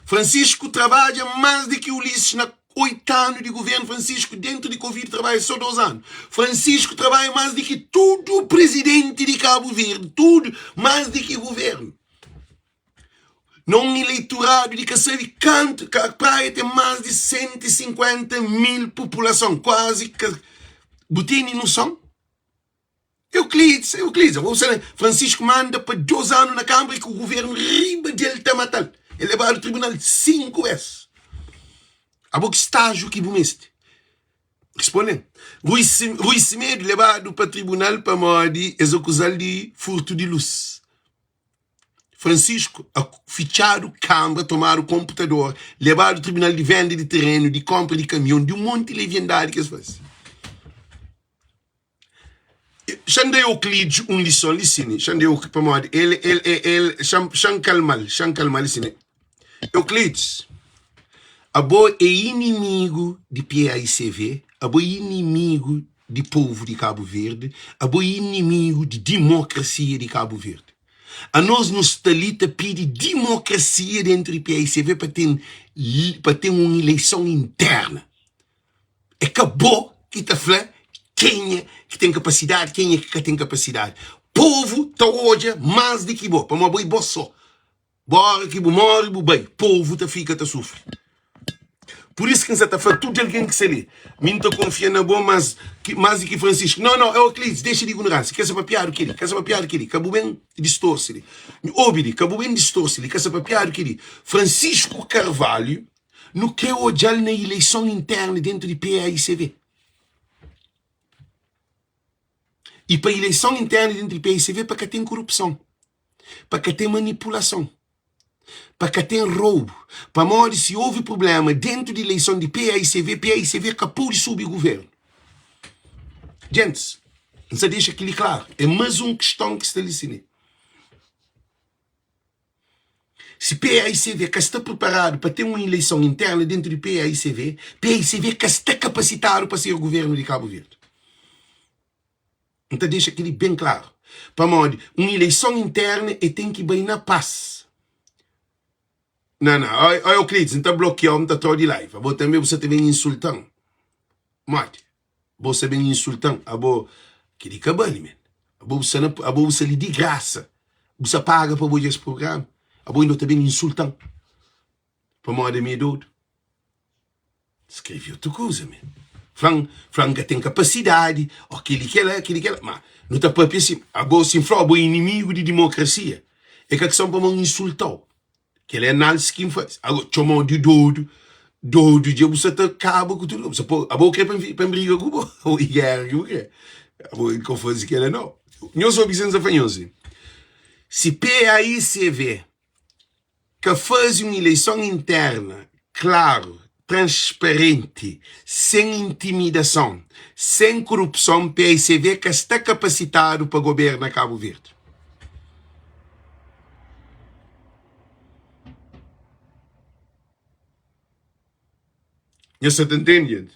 Francisco trabalha mais do que Ulisses na oito anos de governo. Francisco, dentro de Covid, trabalha só dois anos. Francisco trabalha mais do que tudo o presidente de Cabo Verde, tudo mais do que governo. Na un ileituradu di ka sabe kantu, ka Praia ten más di 150 mil populason, kuazi ka bu tene noson? Euclides, Euclides, abo bu sabe, Francisco manda pa 2 anu na Kambra i ku guvernu riba del ta matal. El lebadu tribunal 5 bes. Abo ki stágiu ki bu meste? Responde-m. Rui, Rui Semedo lebadu pa tribunal pamodi es akuzal di furtu di lus. Francisco fitxadu kanbra, tomadu konputador, lebadu tribunal di venda di terenu, di konpra di kamion, di un monti leviandadi ki es fase. Xa-m da Euclides un lison li sini, xa-m da Euclides, pamodi el, el, el, el, xa-m, xa-m kalma-l, xa-m kalma-l li sini. Euclides, abo é inimigu di PAICV, abo é inimigu di povu di Kabu Verdi, abo é inimigu di dimokrasia di Kabu Verdi. Anos nu sta li ta pidi dimokrasia dentru di paicv pa ten pa ten un ileison interna. É ka bo ki ta fla kenha ki ten kapasidadi, kenha ki ka ten kapasidadi. Povu ta odja más di ki bo, pamodi abo é bo só. Bo ora ki bu móre bu bai, povu ta fika ta sufri. Pur isu ki N sa ta fla tudu algen ki sta li, mi N ta kunfia na bo más ki más di ki Francisco. Nau, nau, Euclides, dexa di ignoransia. Ka sa papiadu kel-li, ka sa papiadu kel-li. Ka bu ben distorse li. Obi li, ka bu ben distorse li. Ka sa papiadu kel-li. Francisco Carvalho, nu kre odja-l na ileison interna dentu di PAICV. I pa ileison interna dentu di PAICV pa ka ten korupson. pa ka ten manipulason, pa ka ten roubu, pamodi si ouvi prublema dentu di ileison di paicv, paicv ka podi subi guvernu. Gentis, N sa dexa kili klaru, é mas un kiston ki sta li si ne. Si paicv ka sta priparadu pa ten un ileison interna dentu di paicv, paicv ka sta kapasitadu pa ser guvernu di Kabu Verdi. N ta dexa kel-li ben klaru, pamodi un ileison interna e ten ki bai na pas. Na, na, oi, oi Euclides, N ta blokia-u, N ta tra-u di live. Abo tanbe bu sa ta ben insulta-m. Modi? Bo sa ben insulta-m? Abo, kel-li ka bali, men. Abo bu sa na, abo bu sa li di grasa. Bu sa paga pa bo odja es prugrama. Abo inda bu ta ben insulta-m pamodi ami é dodu. Skrebe otu kuza men. Fla-m, fla-m N ka ten kapasidadi, ó kel-li, kel-la, kel-li, kel-la. Má, nu ta pâpia si, abo si N fla-u abo é inimigu di dimokrasia, é ka kison pamodi N insulta-u. Kel-la é análisi ki N faze. Ago, txoma-u di dodu, dodu dja bu sa ta kaba ku tudu. Bu sa pô, abo bu krê pa N pa N briga ku bo? Ô i géra ki bu krê? Abo N ka faze kel-la nau. Nhos obi kuzê N sa fla nhos li. Si PAICV ka faze un ileison interna klaru, transparenti, sen intimidason, sen korupson, paicv ka sta kapasitadu pa goberna Kabu Verdi. Nhos sa ta ntende, djenti?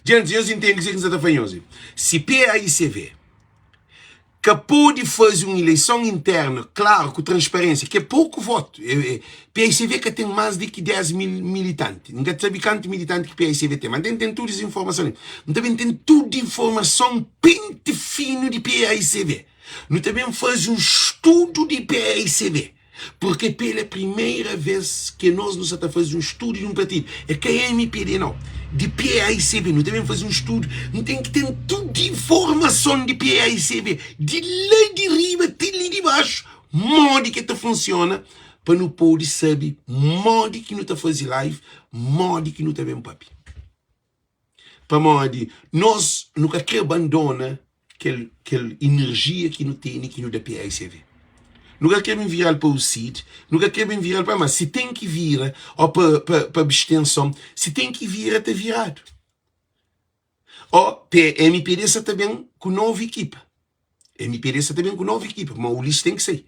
Djenti, nhos intende kuzê ki N sa ta fla nhos li? Si PAICV ka pode faze un ileison internu klaru, ku transparensia, ki é poku votu, PAICV ka ten más di ki 10 mil militanti. N ka sabe kantu militanti ki PAICV ten, ma N ten ten tudu es informason li. N ta ben ten tudu informason penti finu di PAICV. Nu ta ben faze un studu di PAICV. Porque pela primeira vez ke nos nu sa ta faze un studu di un partidu, é ka mpd nau, di paicv, nu ta ben faze un studu, nu ten ki ten tudu informason di paicv, di la di riba ti li di baxu, modi ke ta funsiona, pa nu pode sabe modi ki nu ta faze live, modi ki nu ta ben papia. Pamodi nos nu ka kre bandona kel kel inerjia ki nu tene ki nu da PAICV. Nu ka kre ben vira-l pa UCID, nu ka kre ben vira-l pa ma si ten ki vira o pa pa pa abstenson, si ten ki vira ta viradu. O mpd sa ta ben ku novu ekipa. Mpd sa ta ben ku novu ekipa, ma Ulisses ten ki sai.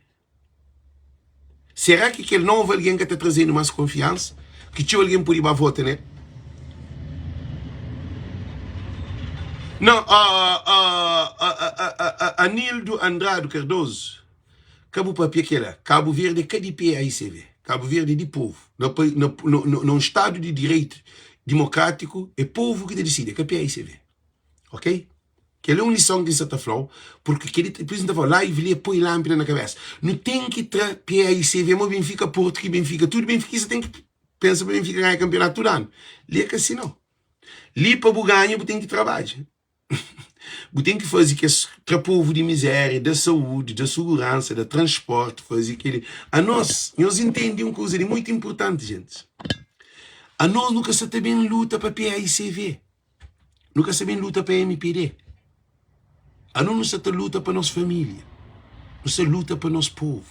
Será ki kel novu algen ka ta traze-nu más konfiansa? Ki txeu algen pode ba vota nel? Não, Anildo Andrade Cardoso, ka bu papia kela. Cabo Verde é ka di PAICV. Cabo Verde é di povu. Na, na, na, na un stadu di direitu dimokrátiku, é povu ki ta disidi, é ka PAICV. Ok? Kel é un lison ki N sa ta fla-u, purki kel-li, pur isu N ta fla-u, live li é poi lánpida na kabésa. Nu ten ki tra PAICV mo Benfika Portu ki Benfika, tudu benfikista ten ki pensa pa Benfika ganha kanpionatu tudu anu. Li é ka si nau. Li pa bu ganha bu ten ki trabadja. Bu ten ki faze kes, tra povu di mizéria, da saúdi, da suguransa, da transporti, faze kel-li. Anos, nhos intende un kuza li mutu inpurtanti, gentis, anos nu ka sa ta ben luta pa PAICV. Nu ka sa ben luta pa mpd. Anu nu sa ta luta pa nos família. Nu sa luta pa nos povu.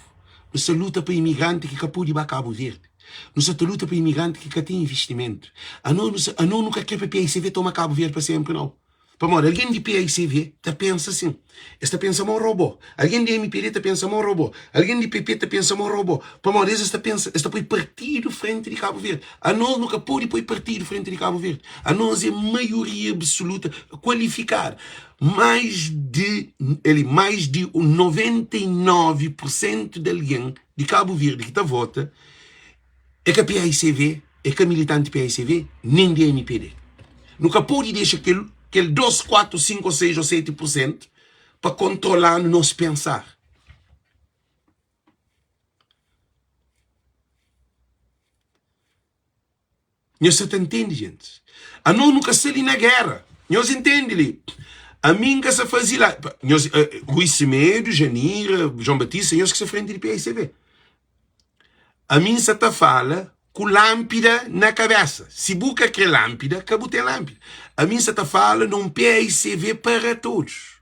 Nu sa luta pa imigranti ki ka pode ba Kabu Verdi. Nu sa ta luta pa imigranti ki ka ten investimentu. Anu nu sa, anu nu ka kre pa PICV toma Kabu Verdi pa senpri nau. Pamodi algen di PICV ta pensa sin. Es ta pensa ma un robô. Algen di mpd ta pensa ma un robô. Algen di pp ta pensa ma un robô. Pamodi es es ta pensa, es ta poi partidu frenti di Kabu Verdi. Anos nu ka pode poi partidu frenti di Kabu Verdi. Anos é maioria absoluta kualifikadu. Mais di eli mais di 99 por sentu di algen di Kabu Verdi ki ta vota é ka paicv, é ka militanti paicv, nen di mpd. Nu ka pode dexa kel kel 2, 4, 5 ou 6 ou 7 por sentu pa kontrola-nu nos pensar. Nhos sa ta ntende, gentis? Anos nu ka sta li na géra. Nhos intende li? Ami N ka sa faze la. Nhos, Rui Semedo, Janira, João Batista, nhos ki sta frenti di PICB. Ami N sa ta fala ku lánpida na kabésa. Si bu ka kre lánpida, ka bu ten lánpida. Ami N sa ta fala na un PICV para todos.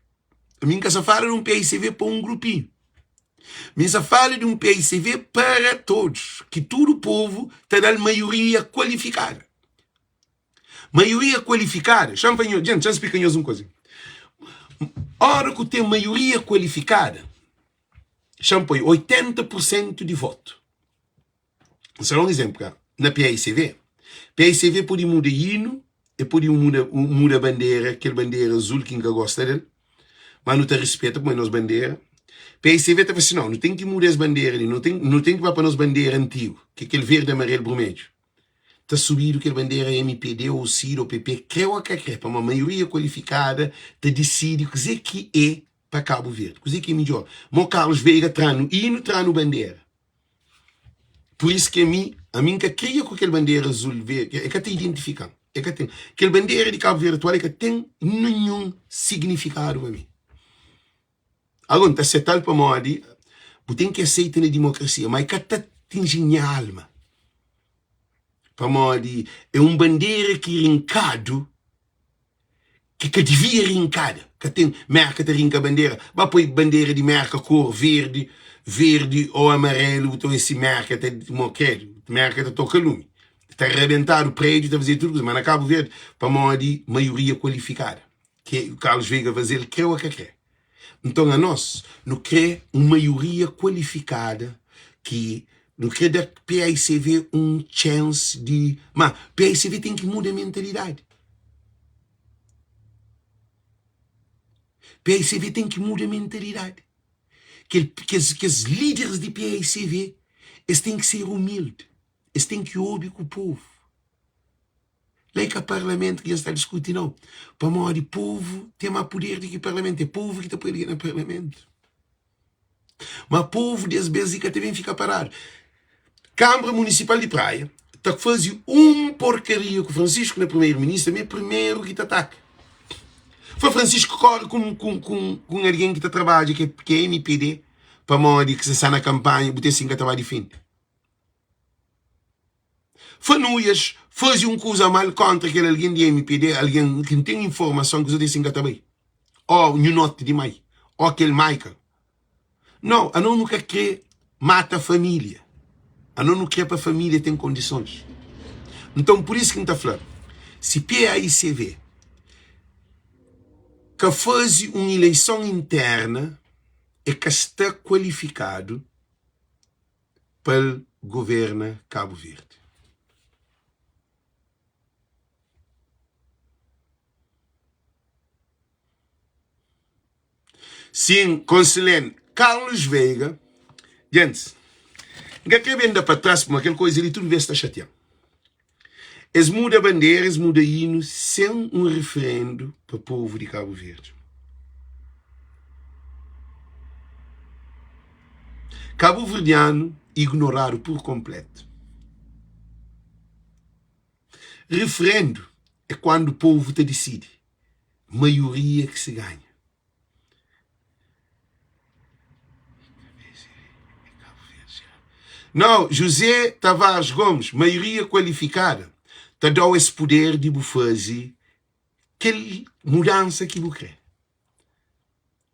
Ami N ka sa fala di un PICV pa un grupinhu. Mi N sa fala di un PICV para todos, ki tudu povu ta da-l maioria kualifikada. Maioria kualifikada, xa-m fla nho, djent, xa-m splika nhos un kuza. Ora ku ten maioria kualifikada, xa-m poi 80 pur sentu di votu. N sta da un izénplu ka, na PAICV. PAICV pode muda inu, e pode muda, muda bandera, kel bandera azul ki N ka gosta del, ma nu ta rispeta pamodi é nos bandera. PAICV ta fla si, nau, nu ten ki muda es bandera li, nu ten, nu ten ki ba pa nos bandera antigu, ki é kel verdi, amarelu, brumedju. Ta subidu kel bandera mpd ô cid ô pp, kre ô ka kre, pamodi maioria kualifikada ta disidi kuzê ki é pa Kabu Verdi, kuzê ki é midjór. Mo Carlos Veiga tra-nu inu, tra-nu bandera. Pur isu ki ami, ami N ka kria ku kel bandera azul, verdi, e ka ta identifika-m. E ka ten. Kel bandera di Kabu Verdi atual e ka ten ninhun signifikadu pa mi. Ago N ta seta-l pamodi bu ten ki aseita na dimokrasia, ma e ka ta atinji nha alma. Pamodi é un bandera ki rinkadu ki ka divia rinkada. Ka ten Merka ta rinka bandera. Ba poi bandera di Merka kor verdi, verdi o amarelu bu ta oia si Merka ta mo kredu. Merka ta toka lumi. Ta rabentadu prediu, ta fazedu tudu kuza. Ma na Kabu Verdi, pamodi maioria kualifikada. Ke Carlos Veiga faze-l kre o ka kre. Nton anos nu kre un maioria kualifikada ki nu kre da paicv un chance di ma paicv ten ki muda mentalidadi. Paicv ten ki muda mentalidadi. Kel kes kes lideris di paicv es ten ki ser umildi, es ten ki obi ku povu. La é ka parlamentu ki dja sta diskuti nau, pamodi povu ten ma puder di ki parlamentu, é povu ki ta poi algen na parlamentu. Ma povu des bes li ka ta ben fika paradu. Kanbra Munisipal di Praia ta faze un porkaria ku Francisco na primeru ministru, mi é primeru ki ta ataka. Fla Francisco kore ku un algen ki ta trabadja ki é MPD, pamodi ki sa na kanpanha bu ten sin ka ta ba difende. Fanuias faze un kuza mal kontra kel algen di mpd, algen ki N ten informason kuza di sin ka ta bai, ó nhu noti di mai, ó kel Michael. Nau, anos nu ka kre mata família, anos nu kre pa família ten kondisons. Nton, pur isu ki N ta fla, si PAICV ka faze un ileison interna, e ka sta kualifikadu pa el governa Kabu Verdi. Sin, Konselén Carlos Veiga, Gentis, N ka kre ben da pa tras pamodi kel koza li tudu bes ta xatia-m. Es muda bandera, es muda inu sen un referendu pa povu di Kabu Verdi. Kabuverdianu ignoradu pur konpletu. Referendu é kuandu povu ta disidi, maioria ki se ganha. Nau, José Tavares Gomes, maioria kualifikada ta da-u es puder di bu faze kel mudansa ki bu kre.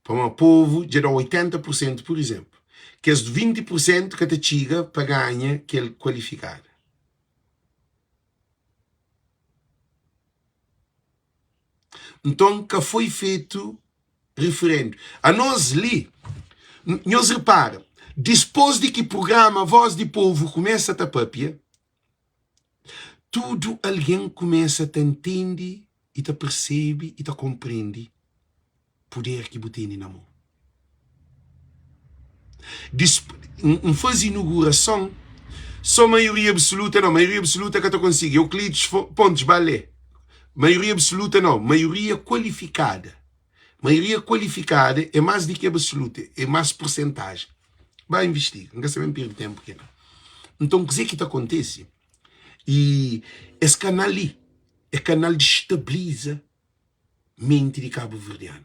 Pamodi povu dja da-u 80 pur sentu, pur izénplu, kes 20 pur sentu ka ta txiga pa ganha kel kualifikada. Nton ka foi fetu referendu. Anos li, nhos repara, dispos di ki prugrama Voz di Povu kumesa ta papia, tudu algen kumesa ta ntende i ta persebe i ta konprende puder ki bu tene na mon. N faze inugurason so maioria absoluta nau, maioria absoluta ka ta konsigi, Euclides Pontes ba lé, maioria absoluta nau, maioria kualifikada, maioria kualifikada é más di ki absoluta, é más pursentajen, ba investiga, N ka sta ben perde tenpu ki la. Nton kuzê ki ta kontese, i es kanal li é kanal di stabiliza menti di kabuverdianu.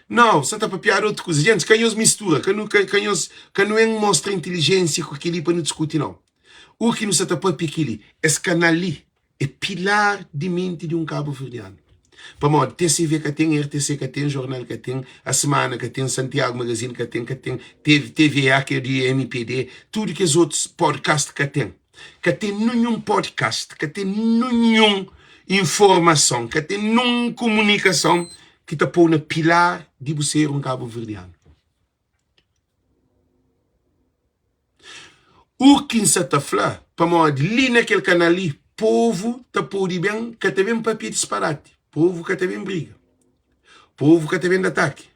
Nau, sa ta papiadu otu kuza. Gentis, ka nhos mistura, ka nu, ka, ka nhos, ka nu en mostra intelijensia ku keli pa nu diskuti, nau. U ki nu sa ta papia keli, es kanal li é pilar di menti di un kabuverdianu. Pamodi TCV ka ten, RTC ka ten, jornal ka ten, A Semana ka ten, Santiago Magazine ka ten, ka ten TVA ki é di MPD, tudu kes otus podcast ka ten. Ka ten ninhun podcast, ka ten ninhun informason, ka ten ninhun komunikason ki ta pô-u na pilar di bu ser un kabuverdianu. U ki N sa ta fla, pamodi li na kel kanal li, povu ta pode ben, ka ta ben papia disparati, povu ka ta ben briga, povu ka ta ben da ataki.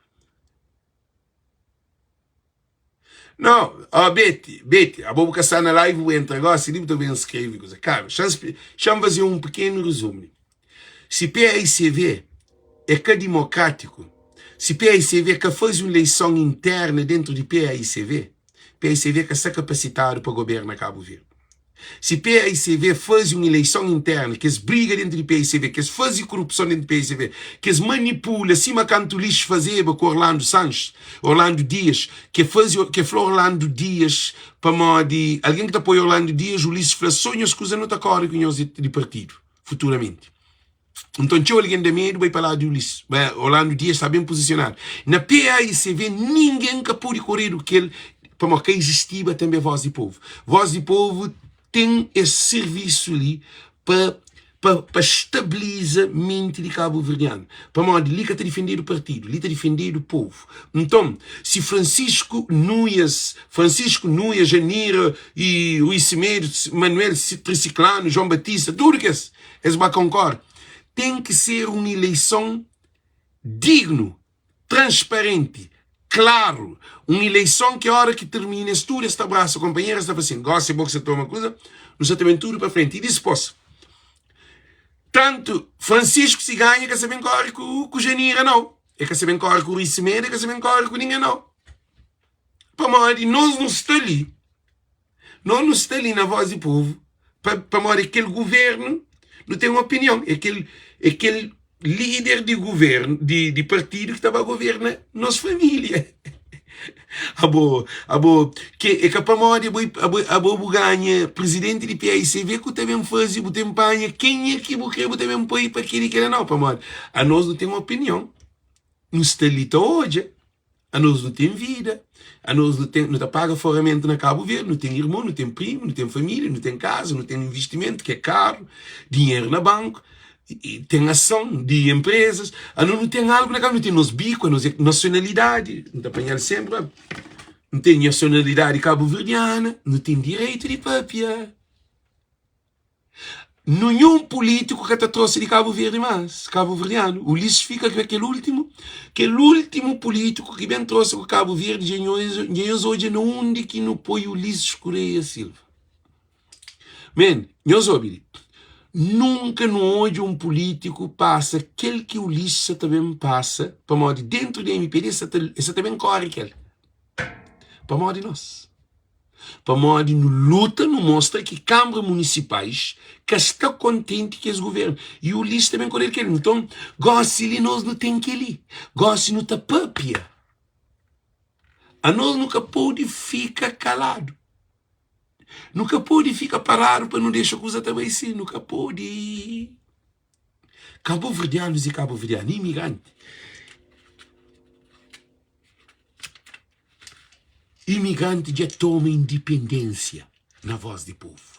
Nau, ó Beti, Beti, abo bu ka sta na live, bu entra gosi li bu ta ben skrebe kuza. Kalma, xa-m faze un pikenu rezumu. Si paicv é ka dimokrátiku, si paicv ka faze un leison interna dentru di paicv, Paicv ka sta kapasitadu pa goberna Kabu Verdi. Si paicv faze un ileison internu, ki es briga dentu di paicv, ki es faze korupson dentu di paicv, ki es manipula sima kantu Lix fazeba ku Orlando Sanches, Orlando Dias, ki faze, ki fla Orlando Dias pamodi algen ki ta apoia Orlando Dias, Ulisses fla so nhos kuza nu ta kore ku nhos di partidu futuramenti. Nton txeu algen da medu bai pa ladu di Ulisses. Ba, Orlando Dias sta ben pozisionadu. Na PAICV ningen ka pode koredu kel pamodi ka izistiba tanbe Voz di Povu. Voz di Povu ten es sirvisu li pa pa pa stabiliza menti di kabuverdianu. Pamodi li ka ta difendedu partidu, li ta difendedu povu. Nton, si Francisco Nuias, Francisco Nuias, Janira y Rui Semedo, Manuel Triciclano, João Batista, tudu kes, es ba konkorda, ten ki ser un ileison dignu, transparenti, klaru, un ileison ki ora ki tirmina es tudu es ta brasa konpanheru, es ta fla sin, gosi bo ki sa toma kuza, nu sa ta ben tudu pa frenti. I dispos, tantu Francisco si ganha ka sa ben kore ku ku Janira nau, e ka sa ben kore ku Rui Semedo, e ka sa ben kore ku ningen nau. Pamodi nos nu sta li, nos nu sta li na Voz di Povu pa pamodi kel guvernu nu ten opinion, é kel é kel líder di guvernu di di partidu ki ta ba governa nos família. Abo abo ke é ka pamodi abo abo abo bu ganha presidenti di PAICV ku ta ben faze bu ten panha kenha ki bu kre bu ta ben poi pa keli kela nau pamodi anos nu ten opinion nu sta li ta odja. Anos nu ten vida, anos nu ten, nu ta paga foramentu na Kabu Verdi, nu ten irmon, nu ten primu, nu ten família, nu ten kaza, nu ten investimentu ki é karu, dinheru na banku, i ten ason di enprezas, anos nu ten algu na Kabu, nu ten nos biku, anos é nasionalidadi, nu ta panha-l senpri, nu ten nasionalidadi kabuverdiana, nu ten direitu di papia. Ninhun pulítiku ka ta trosi di Kabu Verdi más, kabuverdianu. Ulisses fika ku kel últimu, kel últimu pulítiku ki ben trosi ku Kabu Verdi dja nhos, dja nhos odja na undi ki nu poi Ulisses Correia Silva. Men, nhos obi li, nunka nu odja un pulítiku pasa kel ki Ulisses sa ta ben pasa, pamodi dentu di mpd sa ta, el sa ta ben kóre kel, pamodi nos. Pamodi nu luta nu mostra ki Kanbra Munisipais ka sta kontenti ki es guvernu i Ulisses ta ben kore kel. Nton gosi li nos nu ten keli. Gosi nu ta papia. Anos nu ka pode fika kaladu. Nu ka pode fika paradu pa nu dexa kuza ta bai si. Nu ka pode. Kabuverdianus i kabuverdianu, imigranti. Imigranti dja toma indipendênsia na vós di povu.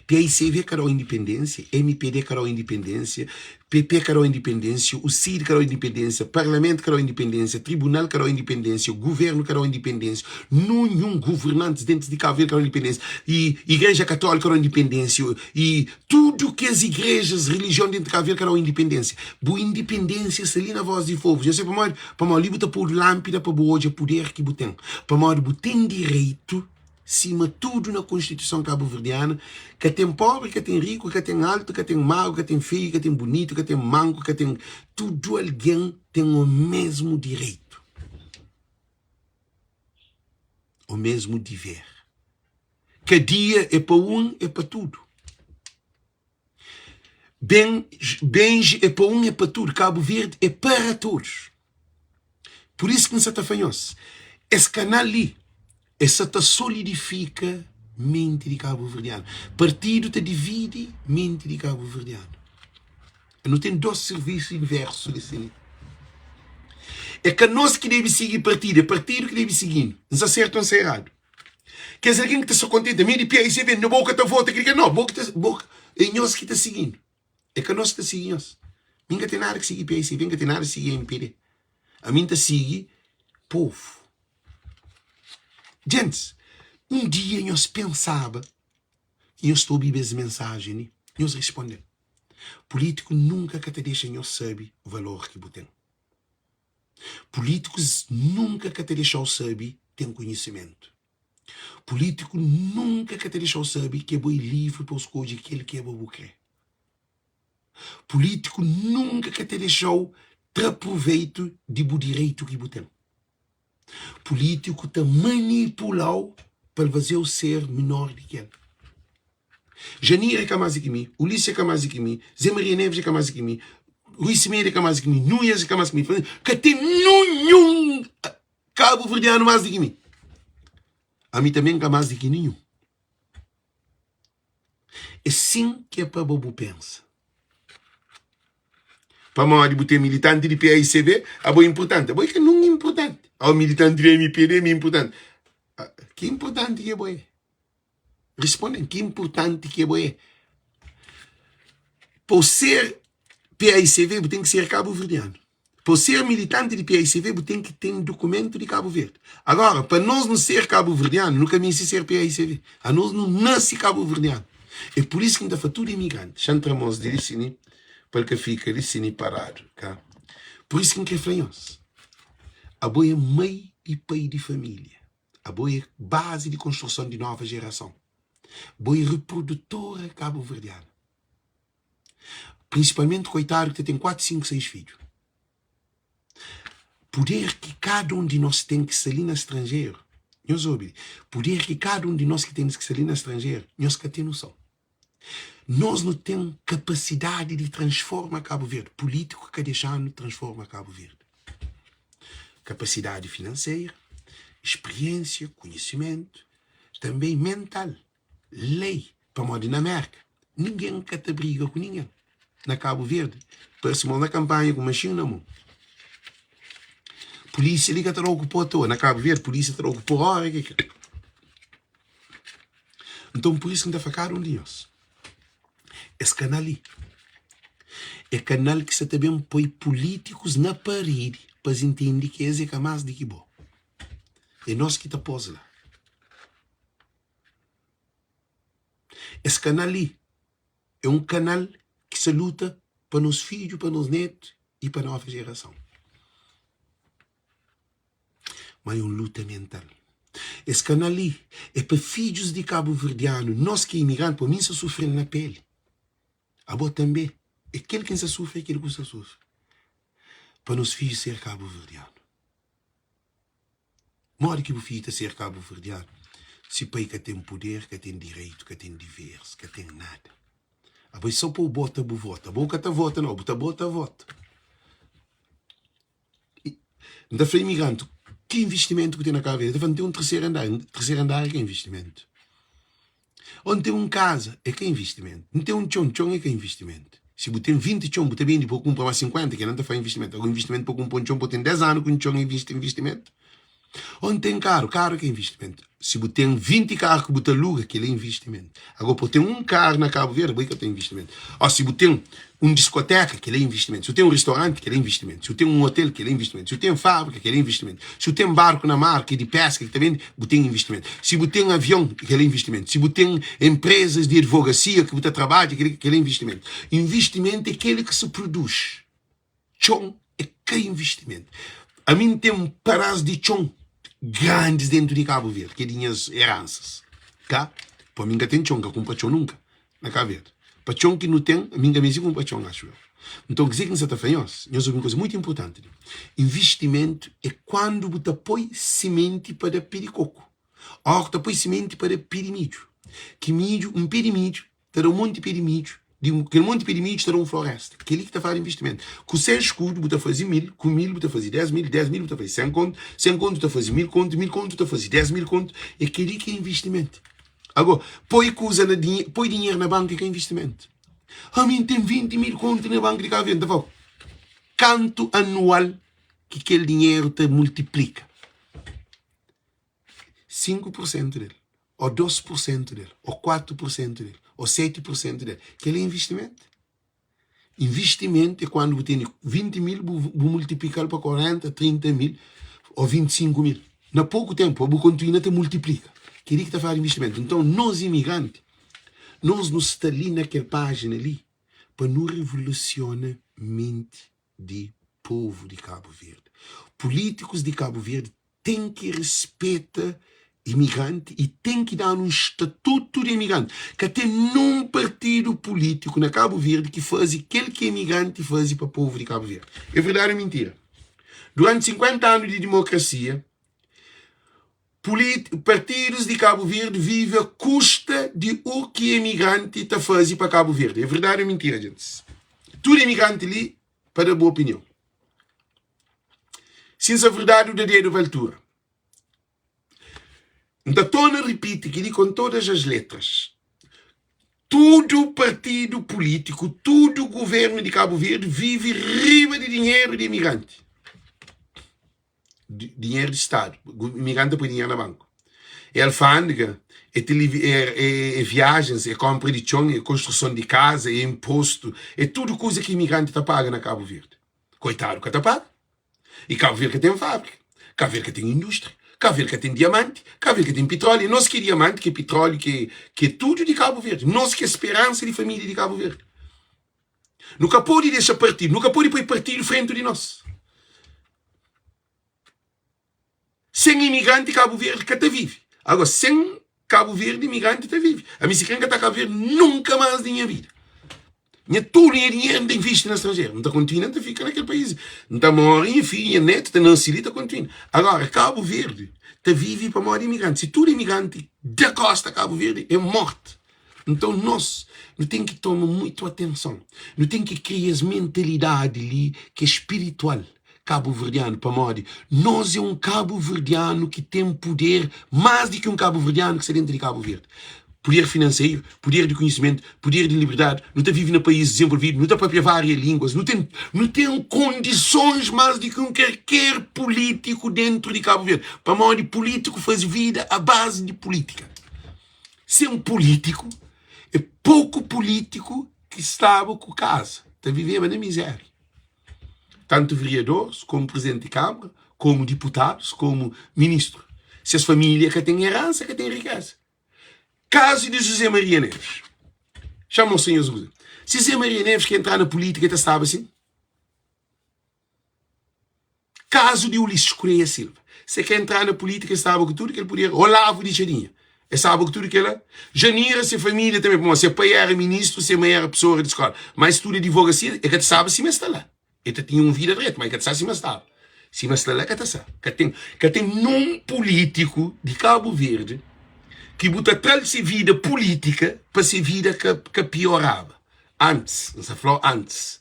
PICV ka dau indipendênsia, MPD ka dau indipendênsia, PP ka dau indipendênsia, UCID ka dau indipendênsia, Parlamentu ka dau indipendênsia, Tribunal ka dau indipendênsia, Guvernu ka dau indipendênsia, nunhun guvernantis dentu di Kabu Verdi ka dau indipendênsia, i Igreja Katóliku ka dau indipendênsia, i Tudu kes igrejas, relijion dentu Kabu Verdi ka dau indipendênsia. Bu indipendênsia sta li na Voz di Povu. Dja sai pamodi? Pamodi li bu ta podu lánpida pa bu odja puder ki bu ten. Pamodi bu ten direitu, sima tudu na Konstituison Kabuverdiana, ka ten pobri, ka ten riku, ka ten altu, ka ten magru, ka ten feiu, ka ten bunitu, ka ten manku, ka ten. Tudu algen ten omesmu direitu, omesmu diver. Kadia é pa un, é pa tudu. Ben, bens é pa un, é pa tudu. Kabu Verdi é para todos. Pur isu ki N sa ta fla nhos, es kanal li, es sa ta solidifika menti di kabuverdianu. Partidu ta dividi menti di kabuverdianu. Nu ten dos sirvisu inversu di si li. É ka nos ki debe sigi partidu, é partidu ki debe sigi-nu. N sa sertu ô N sa eradu? Kes algen ki ta sta kontenti, mi di pia, i se ben, bo ka ta vota, kili ka, no, bo ki ta, bo, é nhos ki ta sigindu. É ka nos ki ta sigi nhos. Mi ka ten nada ki sigi PICB, N ka ten nada ki sigi MPD. Ami N ta sigi povu. Gentis, un dia nhos pensaba ki nhos ta obiba es mensajen li? Nhos responde-m. Pulítiku nunka ka ta dexa nhos sabe valor ki bu ten. Pulítikus nunka ka ta dexa-u sabe ten konhisimentu. Pulítiku nunka ka ta dexa-u sabe ki abo é livri pa-u skodje kel ki abo bu kre. Pulítiku nunka ka ta dexa-u tra pruveitu di bu direitu ki bu ten. Pulítiku ta manipula-u pa el faze-u ser menor di ki el. Janira é ka más di ki mi, Ulisses é ka más di ki mi, Zé Maria Neves é ka más di ki mi, Rui Semedo é ka más di ki mi, Nunes é ka más di ki mi. Ka ten ninhun kabuverdianu más di ki mi. Ami tanbê N ka más di ki ninhun. É sin ki é pa bo bu pensa. Pamodi bu ten militanti di PAICB, abo é inpurtanti. Abo é ka nun inpurtanti. Abo militanti di MPD, mi é inpurtanti. Ki inpurtanti ki abo é? Responde-m, ki inpurtanti ki abo é? Pa bu ser PAICV, bu ten ki ser kabuverdianu. Pa bu ser militanti di PAICV, bu ten ki ten dukumentu di Kabu Verdi. Agora, pa nos nu ser kabuverdianu, nu ka meste ser PAICV. Anos nu nase kabuverdianu. É pur isu ki N ta fla tudu imigranti, xa N tra mos di li sini, pa el ka fika li sini paradu, ka? Pur isu ki N kre fla nhos, abo é mai i pai di família. Abo é bazi di konstruson di nova jerason. Bo é reprodutora kabuverdiana. Prinsipalmenti koitadu ki ta ten 4, 5, 6 fidju. Puder ki kada un di nos ten ki sta li na stranjeru, nhos obi li, puder ki kada un di nos ki ten ki sta li na stranjeru, nhos ka ten noson. Nos nu ten kapasidadi di transforma Kabu Verdi, pulítiku ka dexa-nu transforma Kabu Verdi. Kapasidadi finanseira, spiriénsia, konhisimentu, tanbe mental. Lei, pamodi na Merka ningen ka ta briga ku ningen. Na Kabu Verdi, parse ma na kanpanha ku maxin na mon. Pulísia li ka ta da-u ku pó atoa. Na Kabu Verdi, pulísia ta da-u ku pó óra ki kre. Nton, pur isu ki N ta fla kada un di nhos, es kanal li é kanal ki sa ta ben poi pulítikus na paredi pa es intende ki es é ka más di ki bo. É nos ki ta pô-s la. Es kanal li é un kanal ki sa luta pa nos fidju, pa nos netu i pa nova jerason. Ma é un luta mental. Es kanal li é pa fidjus di kabuverdianu, nos ki é imigranti, pamodi mi N sa sufri-l na peli, abo tanbe, é kel ki N sa sufri é kel ki bu sa sufri, pa nos fidjus ser kabuverdianu. Modi ki bu fidju ta ser kabuverdianu si pai ka ten puder, ka ten direitu, ka ten diveris, ka ten nada? Abo é so pa bu bota bu vota. Abo bu ka ta vota nau, bu ta bota vota. N ta fla imigranti, ki investimentu ku ten na Kabu Verdi? El ta fla, N ten un terseru andar. Terseru andar é ka investimentu. Ô N ten un kaza, é ka investimentu. N ten un txon, txon é ka investimentu. Si bu ten 20 txon, bu ta bende pa kunpra más 50, kel-la N ta fla investimentu. Agora, investimentu pa kunpra un txon pa bu ten 10 anu ku un txon é investimentu? Ô N ten karu, karu é ka investimentu. Si bu ten 20 karu ki bu ta aluga, kel-la é investimentu. Agora, pa bu ten un karu na Kabu Verdi, bo é ka ten investimentu. Ô si bu ten un diskoteka, kel-la é investimentu. Si bu ten un ristoranti, kel-la é investimentu. Si bu ten un otel, kel-la é investimentu. Si bu ten fábrika, kel-la é investimentu. Si bu ten barku na mar ki é di péska ki ta bende, bu ten investimentu. Si bu ten avion, kel-la é investimentu. Si bu ten enprezas di advogasia ki bu ta trabadja, kel-la é investimentu. Investimentu é kel ki se produz. Txon é ka investimentu. Ami N ten parás di txon grandis dentu di Kabu Verdi, ki é di nhas eransas, ka? Po ami N ka ten txon, N ka kunpra txon nunka na Kabu Verdi. Pa txon ki nu ten, ami N ka meste kunpra txon, axu eu. Nton, kuzê ki N sa ta fla nhos? Nhos obi un kuza mutu inpurtanti li. Investimentu é kuandu bu ta poi simenti pa da pé di koku, óra ku ta poi simenti pa da pé di midju. Ki midju, un pé di midju ta da un monti pé di midju, di kel monti pé di midju ta da un floresta. Kel-li ki ta fala di investimentu. Ku 100 skudu bu ta faze 1000, ku 1000 bu ta faze 10000, 10000 bu ta faze 100 kontu, 100 kontu ta faze 1000 kontu, 1000 kontu ta faze 10000 kontu. É kel-li ki é investimentu. Agora, poi kuza na dinhe, poi dinheru na banku é ka investimentu. Ami N ten 20 mil kontu na banku di Kabu Verdi. N ta fla, kantu anual ki kel dinheru ta multiplika? 5 pur sentu del, ô 2 pur sentu del, ô 4 pur sentu del, ô 7 pur sentu del. Kel-li é invistimentu. Invistimentu é kuandu bu tene 20 mil, bu, bu multiplika-l pa 40, 30 mil ô 25 mil. Na poku ténpu, bu kontinua ta multiplika. Kel-li ki ta fladu invistimentu. Nton, nos imigranti, nos nu sta li na kel pájina li pa nu revolusiona menti di povu di Kabu Verdi. Pulítikus di Kabu Verdi ten ki rispeta imigranti i ten ki da-nu un statutu di imigranti. Ka ten nun partidu pulítiku na Kabu Verdi ki faze kel ki imigranti faze pa povu di Kabu Verdi. É verdadi ô mintira? Duranti 50 anu di dimokrasia. Partidus di Kabu Verdi vive a kusta di u ki emigranti ta faze pa Kabu Verdi. É verdadi ou mintira, djentis? Tudu emigranti li pa da bu opinion. Si N sa verdadi, u da dedu pa altura. N ta torna ripiti kel-li kon todas as letras. Tudu partidu pulítiku, tudu guvernu di Kabu Verdi vive riba di dinheru di emigranti. Dinheru di Stadu. Imigranti ta poi dinheru na banku. É alfândega, é é é viajens, é konpra di txon, é konstruson di kaza, é inpostu, é tudu kuza ki imigranti ta paga na Kabu Verdi. Koitadu ka ta paga. I Kabu Verdi ka ten fábrika, Kabu Verdi ka ten indústria, Kabu Verdi ka ten diamanti, Kabu Verdi ka ten pitróliu. É nos ki é diamanti, ki é pitróliu, ki é tudu di Kabu Verdi. Nos ki é speransa di família di Kabu Verdi. Nu ka pode dexa partidu, nu ka pode poi partidu frentu di nos. Sen imigranti Kabu Verdi ka ta vive. Agora, sen Kabu Verdi imigranti ta vive. Ami si kre N ka ta Kabu Verdi nunka más di nha vida. Nha tudu nha dinheru N ta invisti na stranjeru. N ta kontinua N ta fika na kel país. N ta móre nha fidju, nha netu ta nase li ta kontinua. Agora, Kabu Verdi ta vive pamodi imigranti. Si tudu imigranti da kósta Kabu Verdi é morti. Nton nos nu ten ki toma muitu atenson, nu ten ki kria es mentalidadi li ki é spiritual kabuverdianu, pamodi nos é un kabuverdianu ki ten puder más di ki un kabuverdianu ki sta déntu di Kabu Verdi. Puder finanseru, puder di konhisimentu, puder di liberdadi, nu ta vive na país dizenvolvidu, nu ta papia várias línguas, nu ten nu ten kondisons más di ki un kalker pulítiku déntu di Kabu Verdi, pamodi pulítiku faze vida a bazi di pulítika. Sen pulítiku, é poku pulítiku ki staba ku kaza, ta viveba na mizéria. Tantu veriadoris, komu prizidenti di kámara, komu diputadus, komu ministru. Ses família ka ten eransa, ka ten rikeza. Kazu di José Maria Neves. Txama-u senhor José. Si José Maria Neves ka entra na pulítika, el ta staba sin? Kazu di Ulisses Correia Silva. Se ka entrá na pulítika, el staba ku tudu kel puder. Olavo di Txadinha, el staba ku tudu kela. Janira, se família tanbe, pamodi se pai éra ministru, se mai éra profesora di skóla. Má es studa divogasia, el ka ta staba sima es sta la. El ta tinha un vida dretu, má el ka ta staba sima es staba. Sima es sta la, ka ta sta. Ka ten, ka ten nun pulítiku di Kabu Verdi ki bu ta tra-l se vida pulítika pa se vida ka, ka pioraba. Antis, N sta fla-u antis.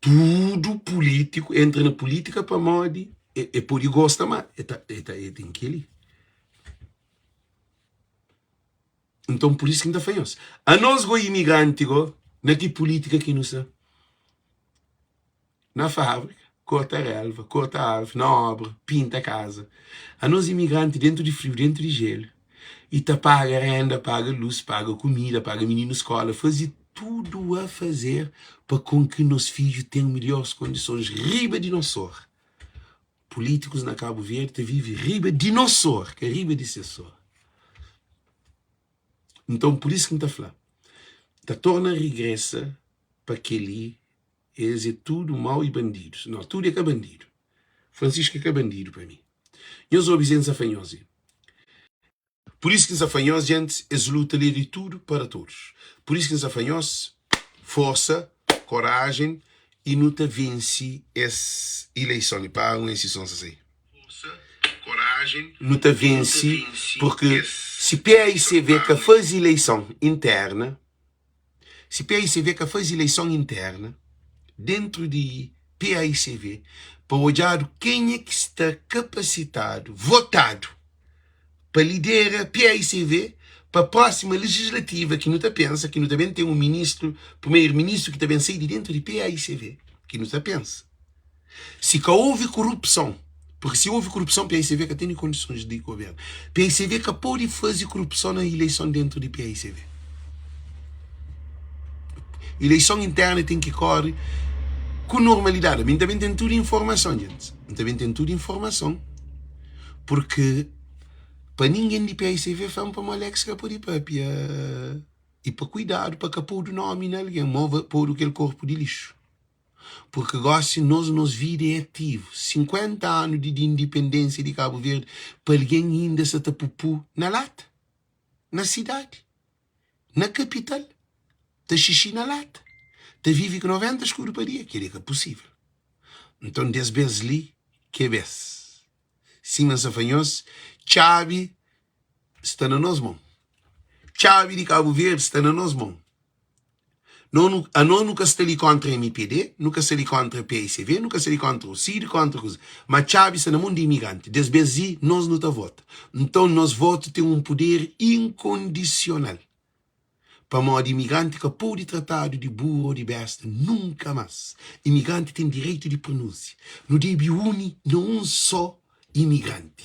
Tudu pulítiku entra na pulítika pamodi e pode gosta ma e ta e ta e ten kel-li. Nton pur isu ki N ta fla nhos, anos go imigranti go na ki pulítika ki nu sta? Na fábrika, korta relva, korta arvi, na obra, pinta kaza. Anos imigranti dentu di friu, dentu di jelu i ta paga renda, paga lus, paga kumida, paga mininu skola, faze tudu a fazer pa kon ki nos fidju ten melhores kondisons riba di nos sor. Pulítikus na Kabu Verdi ta vive riba di nos sor, ka riba di ses sor. Nton, pur isu ki N ta fla, N ta torna rigresa pa kel-li, es é tudu mau i bandidus. Nau, tudu é ka bandidu. Francisco é ka bandidu pa mi. Nhos obi ze N sa fla nhos e. Pur isu ki N sa fla nhos, djentis, es luta li é di tudu para todos. Pur isu ki N sa fla nhos, forsa, korajen i nu ta vense es ileison li. Para un ensison sa sai. Nu ta vense purki si paicv ka faze ileison interna, si paicv ka faze ileison interna dentru di paicv pa odjadu kenha ki sta kapasitadu, votadu pa lidera paicv pa próxima legislativa ki nu ta pensa ki nu ta ben ten un ministru, primeiro ministru ki ta ben sai di dentru di paicv ki nu ta pensa. Si ka houve korupson, porque si houve korupson paicv ka tene kondisons di governa. Paicv ka pode faze korupson na ileison dentru di paicv. Ileison interna ten ki kore ku normalidade. Ami N ta ben ten tudu informason, djentis. N ta ben ten tudu informason porque pa ningen di paicv fla-m pamo Alex ka pode papia i pa kuidadu pa ka podu nomi na algen, mo podu kel korpu di lixu. Purki gosi nos nos vida é ativu. 50 anu di di indipendênsia di Kabu Verdi pa algen inda sa ta pupu na lata, na sidadi, na kapital, ta xixi na lata, ta vive ku 90 skudu pa dia, kel-li é ka pusível. Nton des bes li k'é bes. Sima N sa fla nhos, txabi sta na nos mon. Txabi di Kabu Verdi sta na nos mon. No nu, ano nu ka sta li kontra mpd, nu ka sta li kontra paicv, nu ka sta li kontra UCID, kontra kuza. Ma txabi sta na mon di imigranti. Des bes li, nos nu ta vota. Nton, nos votu ten un puder inkondisional. Pamodi imigranti ka pode tratadu di buru o di besta nunka mas. Imigranti ten direitu di pronunsia. Nu debe uni na un so imigranti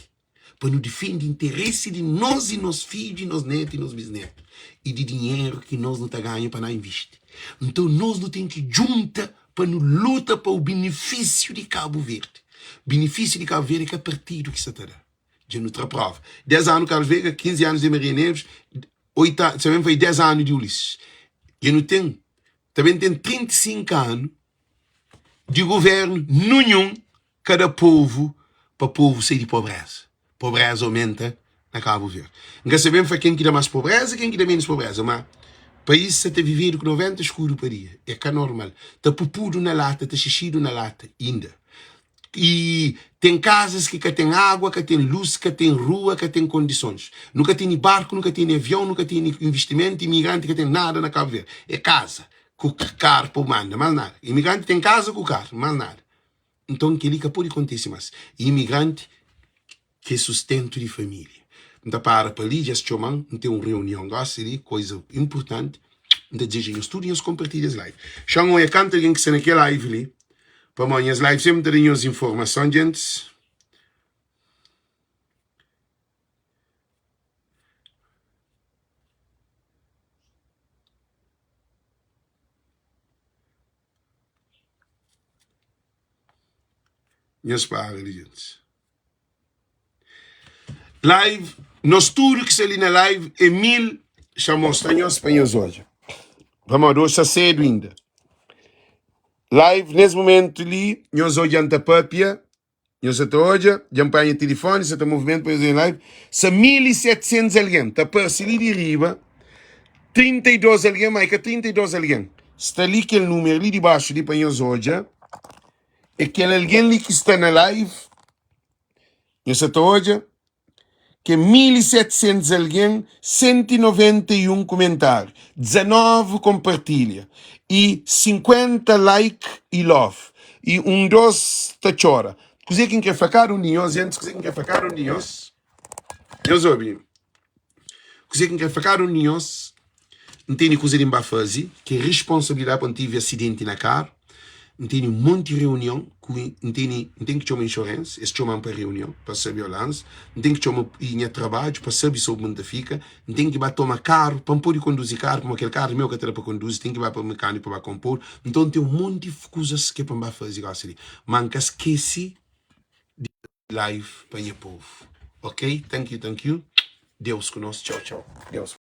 pa nu difende interesi di nos i nos fidju i nos netu i nos bisnetu i di dinheru ki nos nu ta ganha pa na invisti. Nton nos nu ten ki djunta pa nu luta pa u binifisiu di Kabu Verdi. Binifisiu di Kabu Verdi é ka partidu ki sa ta da. Dja nu tra prova. 10 anu Carlos Veiga, 15 anu Zé Maria Neves, 8 anu, sa ben fai 10 anu di Ulisses. Dja nu ten, ta ben ten 35 anu di governu nunhun ka da povu pa povu sai di pobreza. Pobreza omenta na Kabu Verdi. N ka sa ben fla ken ki da mas pobreza, ken ki da menus pobreza, ma país sa ta vivedu ku 90 skudu pa dia. É ka normal. Ta pupudu na lata, ta xixidu na lata inda. I ten kazas ki ka ten agua, ka ten lus, ka ten rua, ka ten kondisons. Nu ka tene barku, nu ka tene avion, nu ka tene investimentu, imigranti ka ten nada na Kabu Verdi. É kaza ku karu pa bu manda, mas nada. Imigranti ten kaza ku karu, mas nada. Nton kel-li ka pode kontise más. Imigranti ki é sustentu di família. N ta para pa li, dja es txoma-m, N ten un reunion gósi li, koza inpurtanti. N ta dizeja nhos tudu nhos konpartilha es live. Xa-m oia kantu algen ki sta na kel live li, pamodi nhas live sénpri ta da nhos informason, djentis. Nhos para li djentis. Live, nos tudu ki sta li na live é 1000. Xa mostra nhos pa nhos odja. Pamodi oji sta sedu inda. Live nes momentu li, nhos odja N ta papia, nhos sa ta odja, dja N panha tilifoni, sa ta movimenta pa nhos odja live. Sa 1700 algen, ta parse li di riba 32 algen, ma é ka 32 algen. Sta li kel numeru li di baxu li pa nhos odja. É kel algen li ki sta na live, nhos sa ta odja ke 1700 algen, 191 kumentáriu, 19 konpartilha i 50 like i love i un dos ta txora. Kuzê ki N krê fla kada un di nhos, gentis, kuzê ki N krê fla kada un di nhos, nhos obi, kuzê ki N krê fla kada un di nhos, N tene kuza di N ba faze, ki é responsabilidadi pa N tive asidenti na karu, N tene un monti reunion ku N tene, N ten ki txoma insurance, es txoma-m pa reunion pa sabe olansi, N ten ki txoma nha trabadju pa sabe sobri undi N ta fika, N ten ki ba toma karu pa N pode konduzi karu, pamodi kel karu meu ka ta da pa konduzi, ten ki ba pa mekaniku pa ba konpo-l. Nton N ten un monti kuzas ki é pa N ba faze gosi li, ma N ka skese di live pa nha povu. Ok, thank you, thank you. Deus ku nos, txau, txau. Deus.